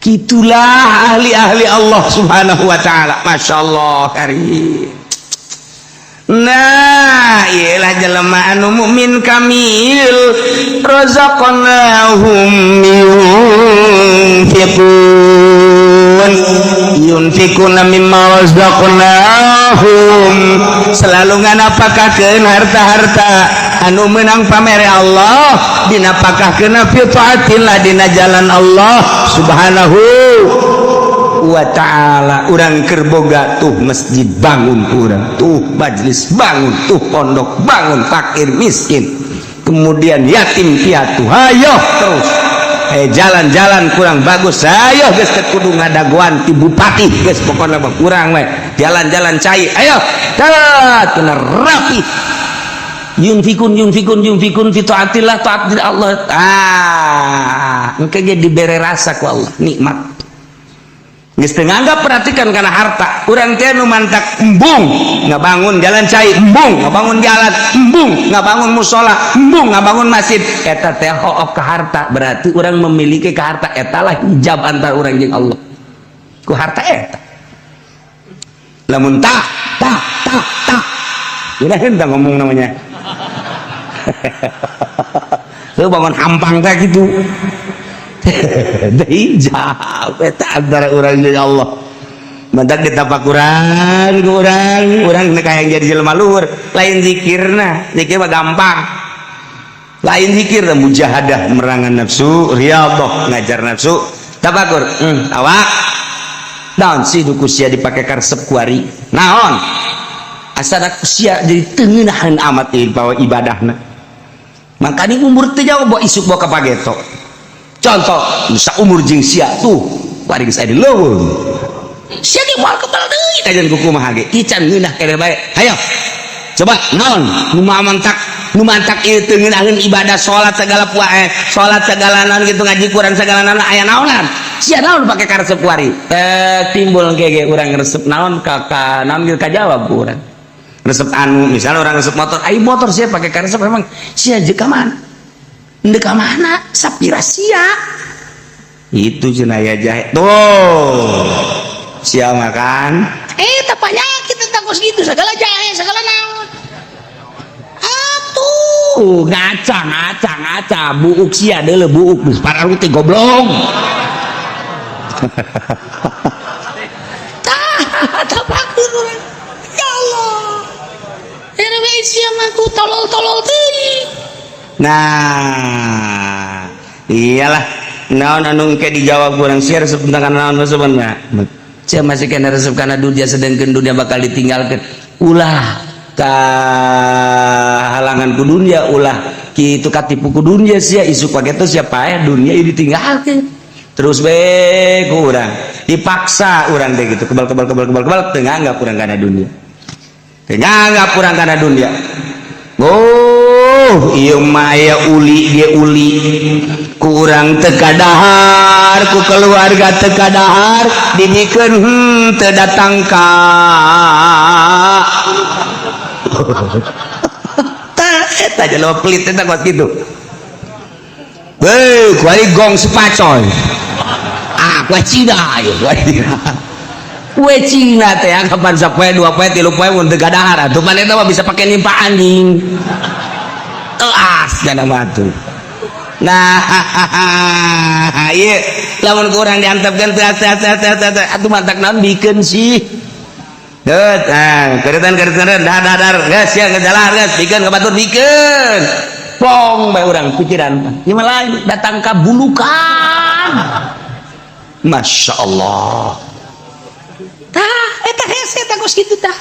Gitulah ahli-ahli Allah Subhanahu wa ta'ala. Masya Allah karim. Nah, iyalah jelema anu mukmin kamil, razaqnahum yunfiqun, yunfiquna mimma razaqnahum, selalu nganapakakeun harta-harta anu menang pamere Allah, dinapakahkeun fi taatillah, dina jalan Allah Subhanahu wa ta'ala. Urang keur boga tuh masjid bangun, urang tuh majlis bangun, tuh pondok bangun, fakir miskin, kemudian yatim piatu, hayo terus. Jalan-jalan kurang bagus, ayo geus teu kudu ngadagoan ti bupati, geus pokona mah kurang we jalan-jalan cai, ayo tat kena rapi. Yunfikun yunfikun yunfikun fi taatillah, taat Allah. Ah, engke ge dibere rasa ku Allah nikmat. Geus teu nganggap perhatikan kana harta. Urang teh nu mantak embung ngabangun jalan cai, embung ngabangun jalan, embung ngabangun musola, embung ngabangun masjid, eta teh hook ka harta. Berarti urang memiliki ka harta, eta lah hijab antara urang jeung Allah ku harta eta. Lamun tak tak tak tak udah hendak ngomong namanya. Lu bangun hampang kayak gitu. Hijab eta antara urang jeung Allah. Mantak ditapakuran ku urang, urang kayak yang jadi jelema luhur, lain zikirna, zikir mah gampang. Lain zikir mujahadah merangan nafsu, riyadhah ngajar nafsu, tafakur, awak. Naon sih nu ku sia dipake karesep kuari? Naon? Asana ku sia jadi teu ngeunaheun amat ieu bawa ibadahna. Makanya umur teu jauh bawa isuk bawa ka pageto. Contoh, nu umur jeung sia tuh, bari geus aya di leuweung. Sia ge moal kebal deui kajian ku kumaha ge. Ican ngeunah keneh bae. Hayo. Coba naon nu mantak, nu mantak ieu teu ngeunaheun ibadah salat segala puae, salat segala naon gitu, ngaji Quran segala naon, aya naonan. Sia naon pake karesep kuari? Timbul ge urang resep naon ka naon ge kajawab ku urang. Resep anu misalnya orang resep motor, ai motor sia pake karesep memang sia jeung ka mana? Ndek ka mana? Sapira sia. Itu cenah ya jahe. Tuh. Sia makan. Tak penyakit tentang kos gitu, segala jahe, segala naon. Atuh, ngaca ngaca ngaca buuk sia deuleu buuk geus pararuti goblok. Tah, tapakur urang. Ya Allah. Era we sia mah ku tolol-tolol teuing. Nah, iyalah naon anu engke dijawab kurang sia resep tentang naon resepna. Sia masih kena resep kana dunia, sedangkan dunia bakal ditinggalkan. Ulah ka halangan ku dunia, ulah kitu katipu ku dunia sia, isuk pageto sia paeh dunia ieu ditinggalkeun. Terus we ku urang dipaksa urang teh gitu, kebal kebal kebal kebal kebal teu nganggap urang kana dunia. Teu nganggap urang kana dunia. Oh, ieu mah aya uli ge uli. Kurang teu kadahar, ku keluarga teu kadahar, dibikeun teu datang ka. Tah eta jelema pelit eta kos kitu. Heuh, kuari gong sepacoy. Ah, kuah Cina ieu, kuah Cina. Kue Cina teh kapan sapoe dua poe tilu poe mun teu kadahar atuh pan eta mah bisa pake nimpa anjing. Teas dana batu. Nah, ieu lamun ku urang diantepkeun teu teu teu teu teu atuh mantak naon bikeun sih. Deut, nah, keretan keretan dar dar dar geus sia geus jalan geus bikeun ka batur bikeun. Plong bae urang pikiran. Ieu mah lain datang ka bulukan. Masya Allah. Tah eta hese tah kos kitu tah.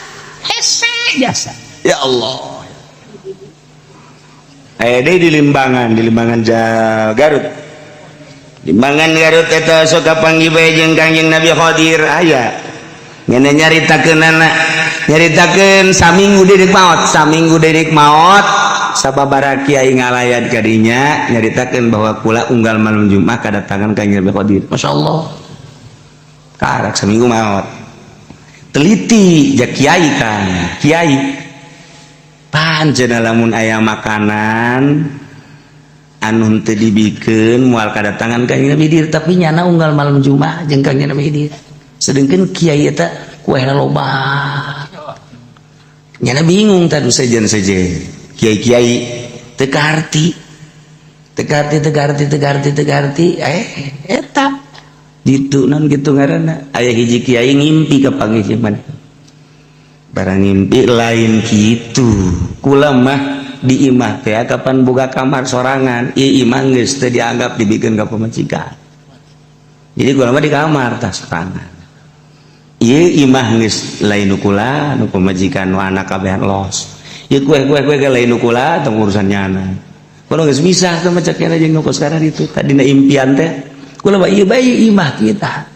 Hese jasa. Ya Allah. Aya deui di Limbangan, Garut. Limbangan Garut eta sok kapanggih bae jeung Kangjeng Nabi Khadir aya. Ngeunah nyaritakeunana, nyaritakeun saminggu deui maot, saminggu deui maot sababaraha kiai ngalayat ka dinya nyaritakeun bahwa kula unggal malam Jumat kadatangan Kangjeng Nabi Khadir. Masya Allah. Karak saminggu maot. Teliti ja kiai kan, kiai. Panjenengan lamun aya makanan anu teu dibikeun moal kadatangan Kangjeng Nabi Khidir, tapi nyana unggal malam Jumat jeung Kangjeng Nabi Khidir. Sedengkeun kiai eta kuehna loba. Nyana bingung tadi sejen-sejen. Kiai-kiai teu kaharti. Teu kaharti, teu kaharti, teu kaharti, teu kaharti. Eta ditu non kitu ngaranna. Aya hiji kiai ngimpi ka panggih mana. Barang ngimpi lain kitu. Kula mah di imah teh kapan boga kamar sorangan, ieu imah geus teu dianggap dibikeun ka pamajikan. Jadi kula mah di kamar tah sorangan. Ieu imah geus lain nu kula, nu pamajikan nu anak kabehan los. Ieu kue-kue kue ge lain nu kula tong urusan nyana. Kula geus misah teh mah cek jeung nu kos sekarang itu. Tadina impian teh kula mah ieu bae imah kita.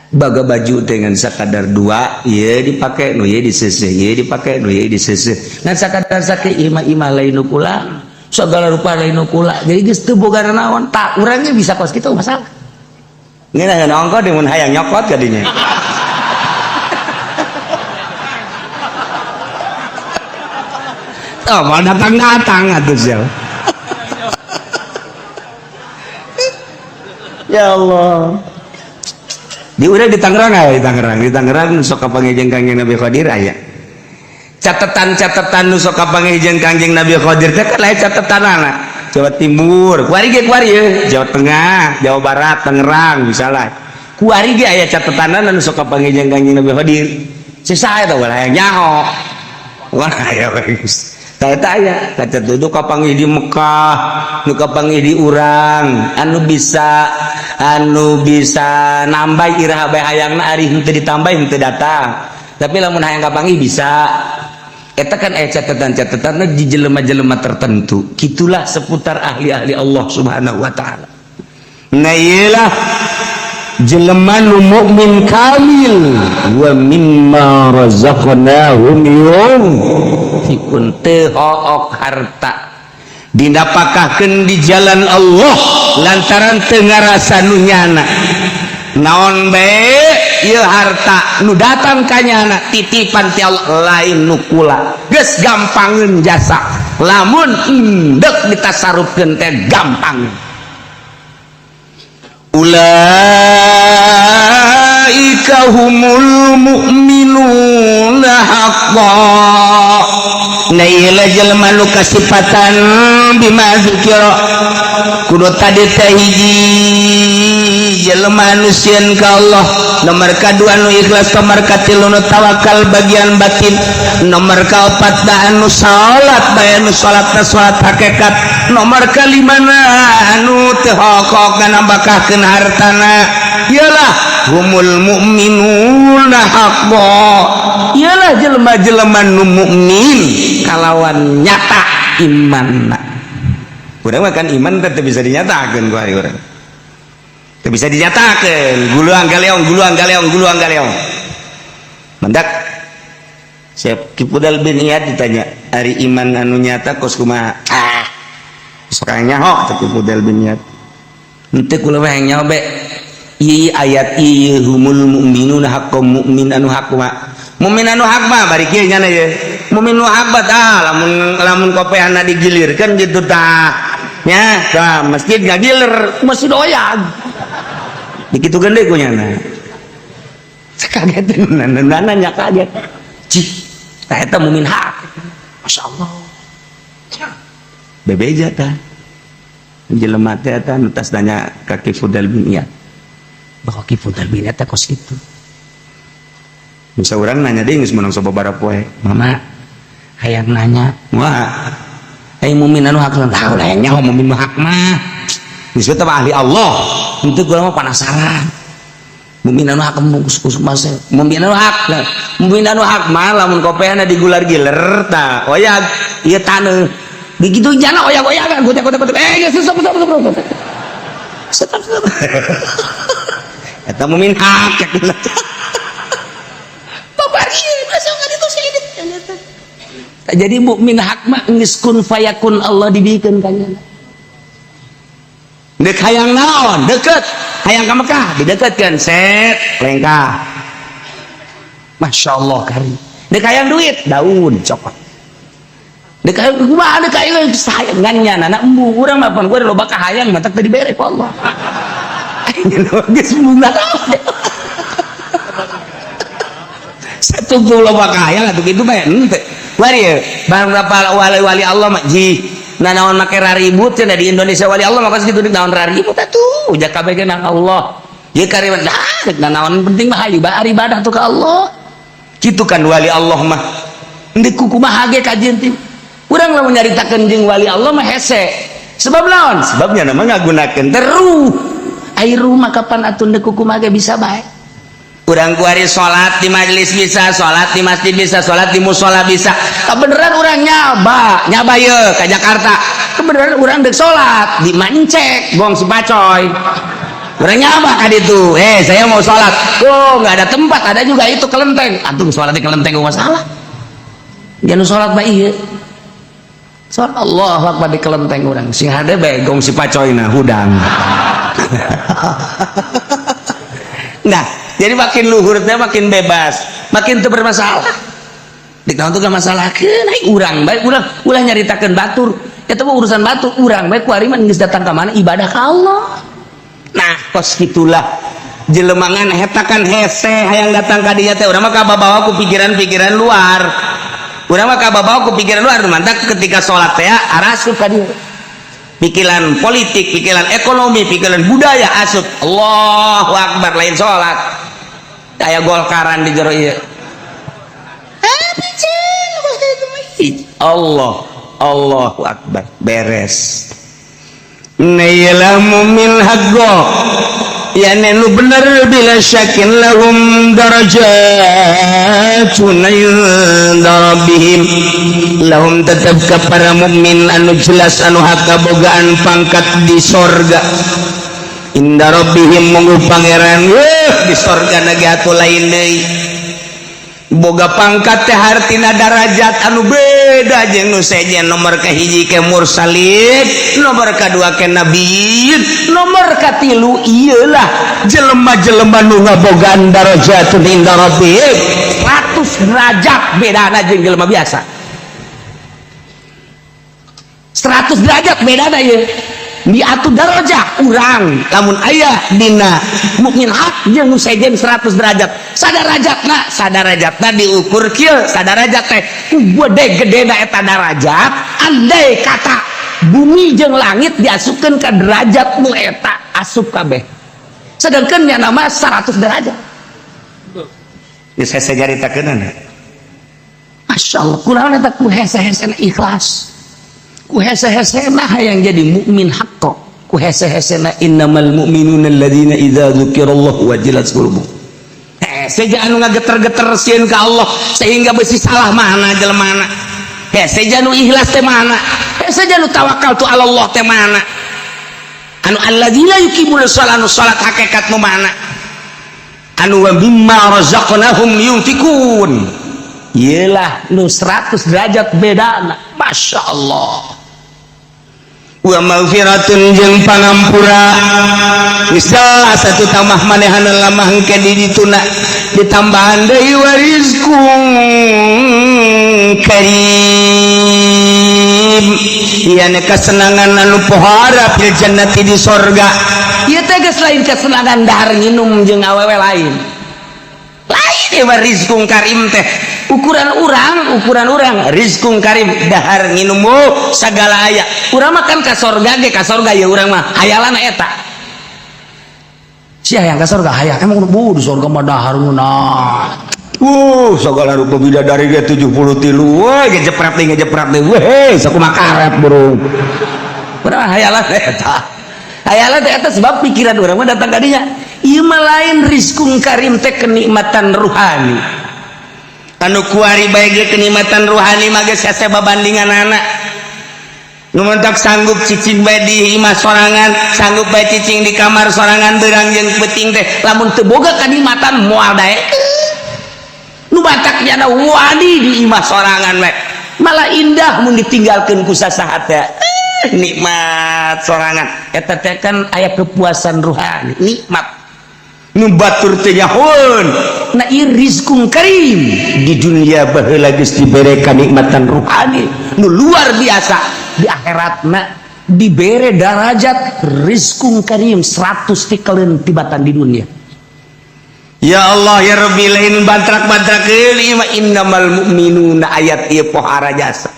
Baga baju dengan sakadar dua, ieu dipake nu ieu diseuseuh, ieu dipake nu ieu diseuseuh. Ngan sakadar sake imah-imah lain nu kula, segala rupa lain nu kula. Jadi geus teu boga naon, tak urangnya bisa kos kitu masalah. Ngeunah ongko di mun hayang nyokot ka dinya. Oh, mau datang-datang atuh sia. Ya Allah. Di urang di Tangerang aya, di Tangerang, di Tangerang sok kapanggih jeung Kangjeng Nabi Khadir aya. Catatan-catatan nu sok kapanggih jeung Kangjeng Nabi Khadir teh kan lain catatanana. Jawa Timur, kuari ge kuari ye, Jawa Tengah, Jawa Barat, Tangerang misalnya. Kuari ge aya catatanana nu sok kapanggih jeung Kangjeng Nabi Khadir. Sisa eta ulah hayang nyaho. Wah, aya geus. Tah eta aya, kaca tuduh kapanggih di Mekah, nu kapanggih di urang, anu bisa nambah iraha bae hayangna ari henteu ditambah henteu datang. Tapi lamun hayang kapanggih bisa. Eta kan aya catatan-catatanna di jelema-jelema tertentu. Kitulah seputar ahli-ahli Allah Subhanahu wa taala. Nah iyalah jelema nu mukmin kamil wa mimma razaqnahum yunfiqun, teu hook harta dinapakahkeun di jalan Allah lantaran teu ngarasa nu nyana. Naon bae ieu harta nu datang ka nyana titipan ti Allah lain nu kula. Geus gampangeun jasa lamun endek ditasarufkeun teh gampang. Ulaika humul mu'minuna haqqan. Nah ieu jelema nu kasipatan bima dzikira kudu tadi teh hiji jelema nu sieun ka Allah, nomor kadua nu ikhlas, nomor katilu nu tawakal bagian batin, nomor kaopat da anu salat bae nu salatna salat hakikat, nomor kalimana anu teu hokok nambahkeun hartana. Iyalah humul mu'minuna haqqan. Iyalah jelema-jelema nu mukmin kalawan nyata imanna. Urang mah kan iman teh teu bisa dinyatakeun ku ari urang. Teu bisa dinyatakeun, guluang galeong, guluang galeong, guluang galeong. Mendak Syekh Ki Fudhal bin Iyad ditanya, ari iman anu nyata kos kumaha? Ah, sok nyaho teh Ki Fudhal bin Iyad. Henteu kula mah hayang nyaho be. Ieu ayat ieu humul mu'minuna haqqan, mukmin anu hak mah. Mukmin anu hak mah bari kieu nyana ye. Mukmin nu hak mah tah lamun lamun kopeana digilirkeun kitu tah. Nya, tah masjid ngagiler, masjid oyag. Dikitukeun deui ku nyana. Kaget nanya kaget. Cih, tah eta mukmin hak. Masya Allah. Bebeja tah. Jelema teh eta nu tas nanya ka Ki Fudhal bin Iyad. Bahwa Ki Fudhal bin Iyad teh kos kitu. Bisa urang nanya deui geus meunang sababaraha poe. Mama hayang nanya. Wah, ai mukmin anu hak tah ulah hayang nyaho mukmin nu hak mah. Geus teh ahli Allah. Henteu kula mah penasaran. Mukmin anu hak masih mukmin anu hak. Nah, mukmin anu hak mah lamun kopeana digular giler tah oyag ieu taneuh begitu jana oyag-oyagan gotek gotek gotek eh geus, stop, stop, stop, stop, stop, stop. Eta mukmin hak. Babari masuk ka ditu sih. Jadi mukmin hak mah geus kun fayakun, Allah dibikeun ka nyana. Dek hayang naon deket, hayang ka Mekah dideketkeun, set lengkah, Masya Allah kari. Dek hayang duit, daun cokot. Dek hayang kumaha, dek hayang sayang ngan nyana embung. Urang mah pan gue loba kahayang, matak teu dibere ku Allah. Geus embung tahu satu loba kahayang atuh kitu bae henteu. Wari barang berapa wali-wali Allah mah ji. Nah, naon make raribut cenah di Indonesia wali Allah mah kitu, naon raribut atuh uja kabeh ge nang Allah. Ieu kariwat nah, naon penting mah hayu bae ibadah tuh ke Allah. Kitu kan wali Allah mah. Henteu kumaha ge kajian teh. Urang lamun nyaritakeun jeung wali Allah mah hese. Sebab naon? Sebabnya nama ngagunakeun teruh. Ai rumah kapan atuh ndek kumaha ge bisa bae. Urang kuari salat di majelis bisa, salat di masjid bisa, salat di musola bisa. Kebenaran urang nyaba, nyaba ye ke Jakarta. Kebenaran urang dek salat di Mancek, gong si Pacoy. Urang nyaba ka ditu. Eh, saya mau salat. Oh, nggak ada tempat, ada juga itu kelenteng. Antum salat di kelenteng gak masalah. Jangan salat mah ieu. Salat Allah Akbar di kelenteng urang. Sing hade bae gong si Pacoy na hudang. Nah, jadi makin luhur teh makin bebas, makin teu bermasalah. Di tahun tuh gak masalah naik urang baik urang ulah nyaritakeun batur. Eta mah urusan batur, urang baik kuari mah geus datang ka mana ibadah ka Allah. Nah, kos gitulah jelemangan eta kan hese hayang datang ka dinya teh. Urang mah kababawa ku pikiran-pikiran luar. Urang mah kababawa ku pikiran luar, mantak ketika salat teh arasup ka dieu. Pikiran politik, pikiran ekonomi, pikiran budaya asup. Allahu Akbar lain salat. Aya golkaran di jero ieu. Allah, Allahu Akbar, beres. Nailah mumin haqqo ya nu bener bila syakin lahum darajatun inda rabbihim. Lahum tetap ke para mukmin anu jelas anu hak kabogaan pangkat di sorga inda rabbihim munggu pangeran. Weh, di sorga nage atuh lain deui boga pangkat teh hartina darajat anu beda jeung nu sejen. Nomor kahiji ke mursalin, nomor kadua ke nabiyin, nomor katilu iyalah jelema-jelema nu ngabogaan darajatun inda rabbihim. 100 derajat bedana jeung jelema biasa, 100 derajat bedana ieu diatur darajat urang lamun aya dina mukmin hak jeung nu sejen 100 derajat. Sadarajatna, sadarajatna diukur kieu. Sadarajat teh ku gede gedena eta darajat, andai kata bumi jeung langit diasupkeun ka derajat nu eta asup kabeh, sedangkan nya nama 100 derajat. Geus hese nyaritakeunana. Masya Allah, kunaon eta? Ku hese-hesena ikhlas, ku hese-hesena hayang jadi mukmin haqqo, ku hese-hesena innamal mu'minuna alladzina idza dzukirallahu wajilat qulubuhum. Hese anu ngageter-geter sieun ka Allah sehingga besi salah mana jelemana. Hese anu ikhlas teh mana, hese anu tawakal tu Allah teh mana, anu alladzina yuqimuna shalah, anu salat hakikat nu mana, anu wa mimma razaqnahum yunfikun. Iyalah nu 100 derajat bedana. Masya Allah. Wa maghfiratun jeung pangampura. Geus jelas atuh tamah manehana lamah engke di dituna ditambahan deui wa rizqun karim, ieu kesenangan anu pohara fil jannati di sorga. Ieu teh geus lain kesenangan dahar nginum jeung awewe, lain lain. Ieu mah rizqun karim teh ukuran urang, ukuran urang rizqun karim dahar nginum, oh, segala aya. Urang mah kan ka sorga ge, ka sorga ya urang mah hayalan eta sia yang ka sorga hayang emang bu di sorga mah dahar ngeunah. Segala rupa bidadari ge 73, wah, ngejepret deui, ngejepret deui, weh, sakumaha karet burung. Urang mah hayalan eta, hayalan teh eta sebab pikiran urang mah datang ka dinya. Ieu mah lain rizkun karim teh, kenikmatan ruhani. Anu kuari bae ge kenikmatan ruhani mah geus hese babandinganana. Nu mentak sanggup cicing bae di imah sorangan, sanggup bae cicing di kamar sorangan beurang jeung peuting teh, lamun teu boga kanikmatan moal daek. Nu batak nyana wani di imah sorangan bae, malah indah mun ditinggalkeun ku sasaha teh. Nikmat sorangan. Eta teh kan aya kepuasan ruhani, nikmat nu batur teh nyahoeun. Nah, ieu rizkun karim. Di dunia baheula geus dibere kanikmatan ruhani nu luar biasa. Di akhiratna dibere darajat rizkun karim 100 tikaleun tibatan di dunia. Ya Allah ya Rabbi, lain bantrak-bantrakeun ieu mah. Innamal mu'minuna, ayat ieu pohara jasa,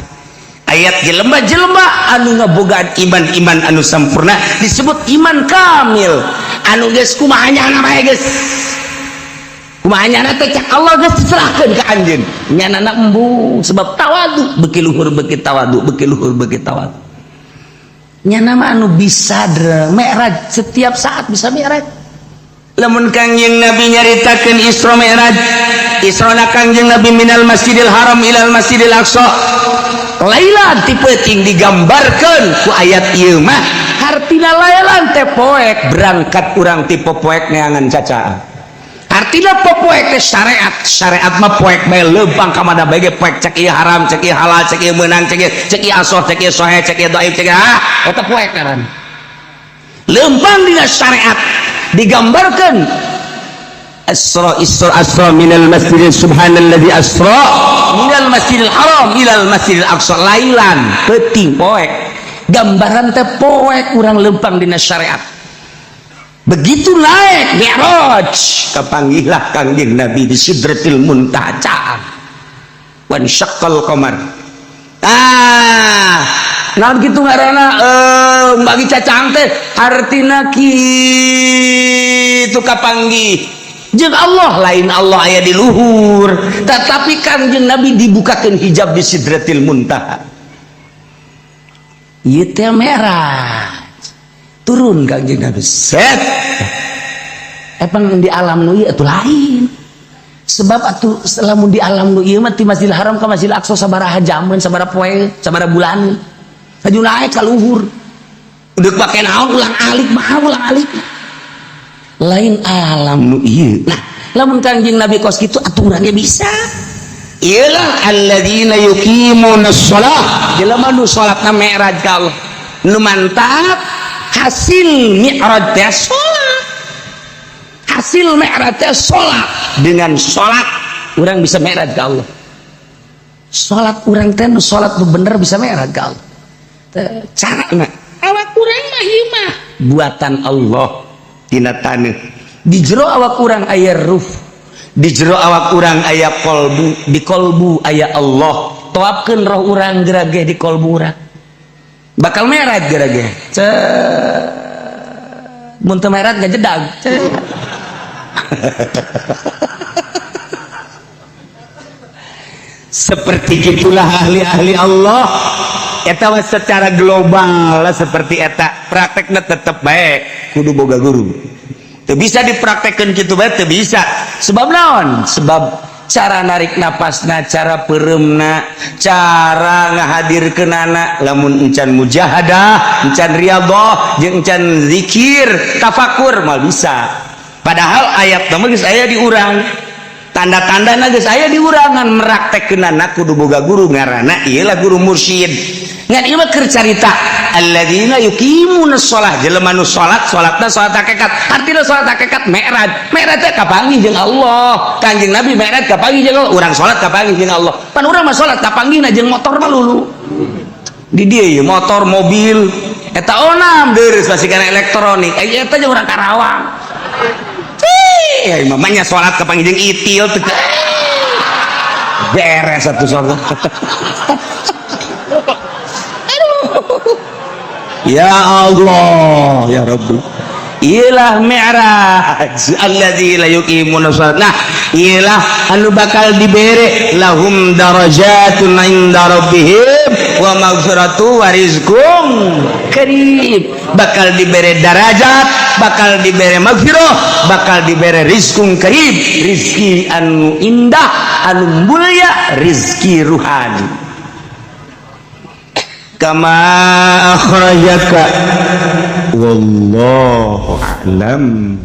ayat jelema-jelema anu ngabogaan iman-iman anu sempurna, disebut iman kamil, anu geus kumaha nyana bae, geus kumaha nyana teh cak Allah geus diserahkeun ka anjeun, nyanana embung sebab tawadu, beuki luhur beuki tawadu, beuki luhur beuki tawadu. Nyana mah anu bisa mi'raj, setiap saat bisa mi'raj. Lamun Kangjeng Nabi nyaritakeun Isra Mi'raj, Isra na Kangjeng Nabi minal Masjidil Haram ilal Masjidil Aqsa lailan, ti peuting, digambarkeun ku ayat ieu mah. Hartina lailan teh poek. Berangkat urang ti popoek neangan cacaan. Artina popoek teh syariat. Syariat mah poek bae, leumpang ka mana bae ge poek. Cek ieu haram, cek ieu halal, cek ieu meunang, cek ieu, cek ieu asoh, cek ieu sohe, cek ieu dhaif, cek ieu, ah, eta poek ngaran. Leumpang dina syariat digambarkan Asra, Isra, Asra minal Masjidil, subhanalladzi asra minal Masjidil Haram ilal Masjidil Aqsa lailan, peuting, poek. Gambaran teh poek urang leumpang dina syariat. Begitu naik Mi'raj, kapanggihlah Kangjeng Nabi di Sidratil Muntaha, wan syaqqal qamar. Ah, nah, gitu ngaranna bagi cacang teh, artina kitu kapanggih jeung Allah. Lain Allah aya di luhur, tetapi Kangjeng Nabi dibukakan hijab di Sidratil Muntaha. Ieu teh merah turun Kangjeng Nabi set. Emang di alam nu ieu atuh lain, sebab atuh lamun di alam nu ieu mah ti Masjidil Haram ka Masjidil Aqsa sabaraha jaman, sabaraha poe, sabaraha bulan, laju naik ka luhur. Udah pake naon ulang alik mah, ulang alik. Lain alam nu ieu. Nah, lamun Kangjeng Nabi kos kitu atuh urang ge bisa. Iyalah, alladzina yuqimuna shalah, jelema nu salatna mi'raj ka Allah. Nu mantap hasil mi'raj teh salat, hasil mi'raj teh salat. Dengan salat urang bisa mi'raj ka Allah. Salat urang teh nu salat nu bener bisa mi'raj ka Allah. Carana awak urang mah ieu mah buatan Allah tina taneuh. Di jero awak urang aya ruh. Di jero awak urang aya kolbu. Di kolbu aya Allah. Toapkeun roh urang gerageh di kolbu urang, bakal mi'raj gerageh. Cet, mun teu mi'raj ngajedag. Cet. Seperti itulah ahli-ahli Allah. Eta mah secara global lah, seperti eta praktekna tetep baik kudu boga guru. Teu bisa dipraktekkeun kitu bae, teu bisa. Sebab naon? Sebab cara narik napasna, cara peureumna, cara ngahadirkeunana, lamun encan mujahadah, encan riyadhah, jeung encan zikir tafakur mah bisa. Padahal ayat mah geus aya di urang, tanda-tanda geus aya di urangan, meraktekkeunana kudu boga guru, ngaranna ieu lah guru mursyid. Ngan ieu mah keur carita alladzina yuqimuna shalah, jelema nu salat, salatna salat hakikat. Artina salat hakikat mi'raj. Mi'raj teh kapanggih jeung Allah. Kangjeng Nabi mi'raj kapanggih jeung Allah, urang salat kapanggih jeung Allah. Pan urang mah salat kapanggihna jeung motor mah lulu di dieu ieu motor mobil eta onam deureuh pasti kana elektronik. Eh, eta jeung urang Karawang. Cih, mamanya salat kapanggih jeung itil teu beres satu salat. Ya Allah ya Rabbi, ilah mi'raj alladzi la yuqimuna shalat. Nah, ilah anu bakal dibere lahum darajatun inda rabbihim. Wa magfiratu wa rizqun karim, bakal dibere darajat, bakal dibere magfirah, bakal dibere rizqun karim, rizki anu indah, anu mulia, rizki ruhani. Kama akhrajaka, wallahu a'lam.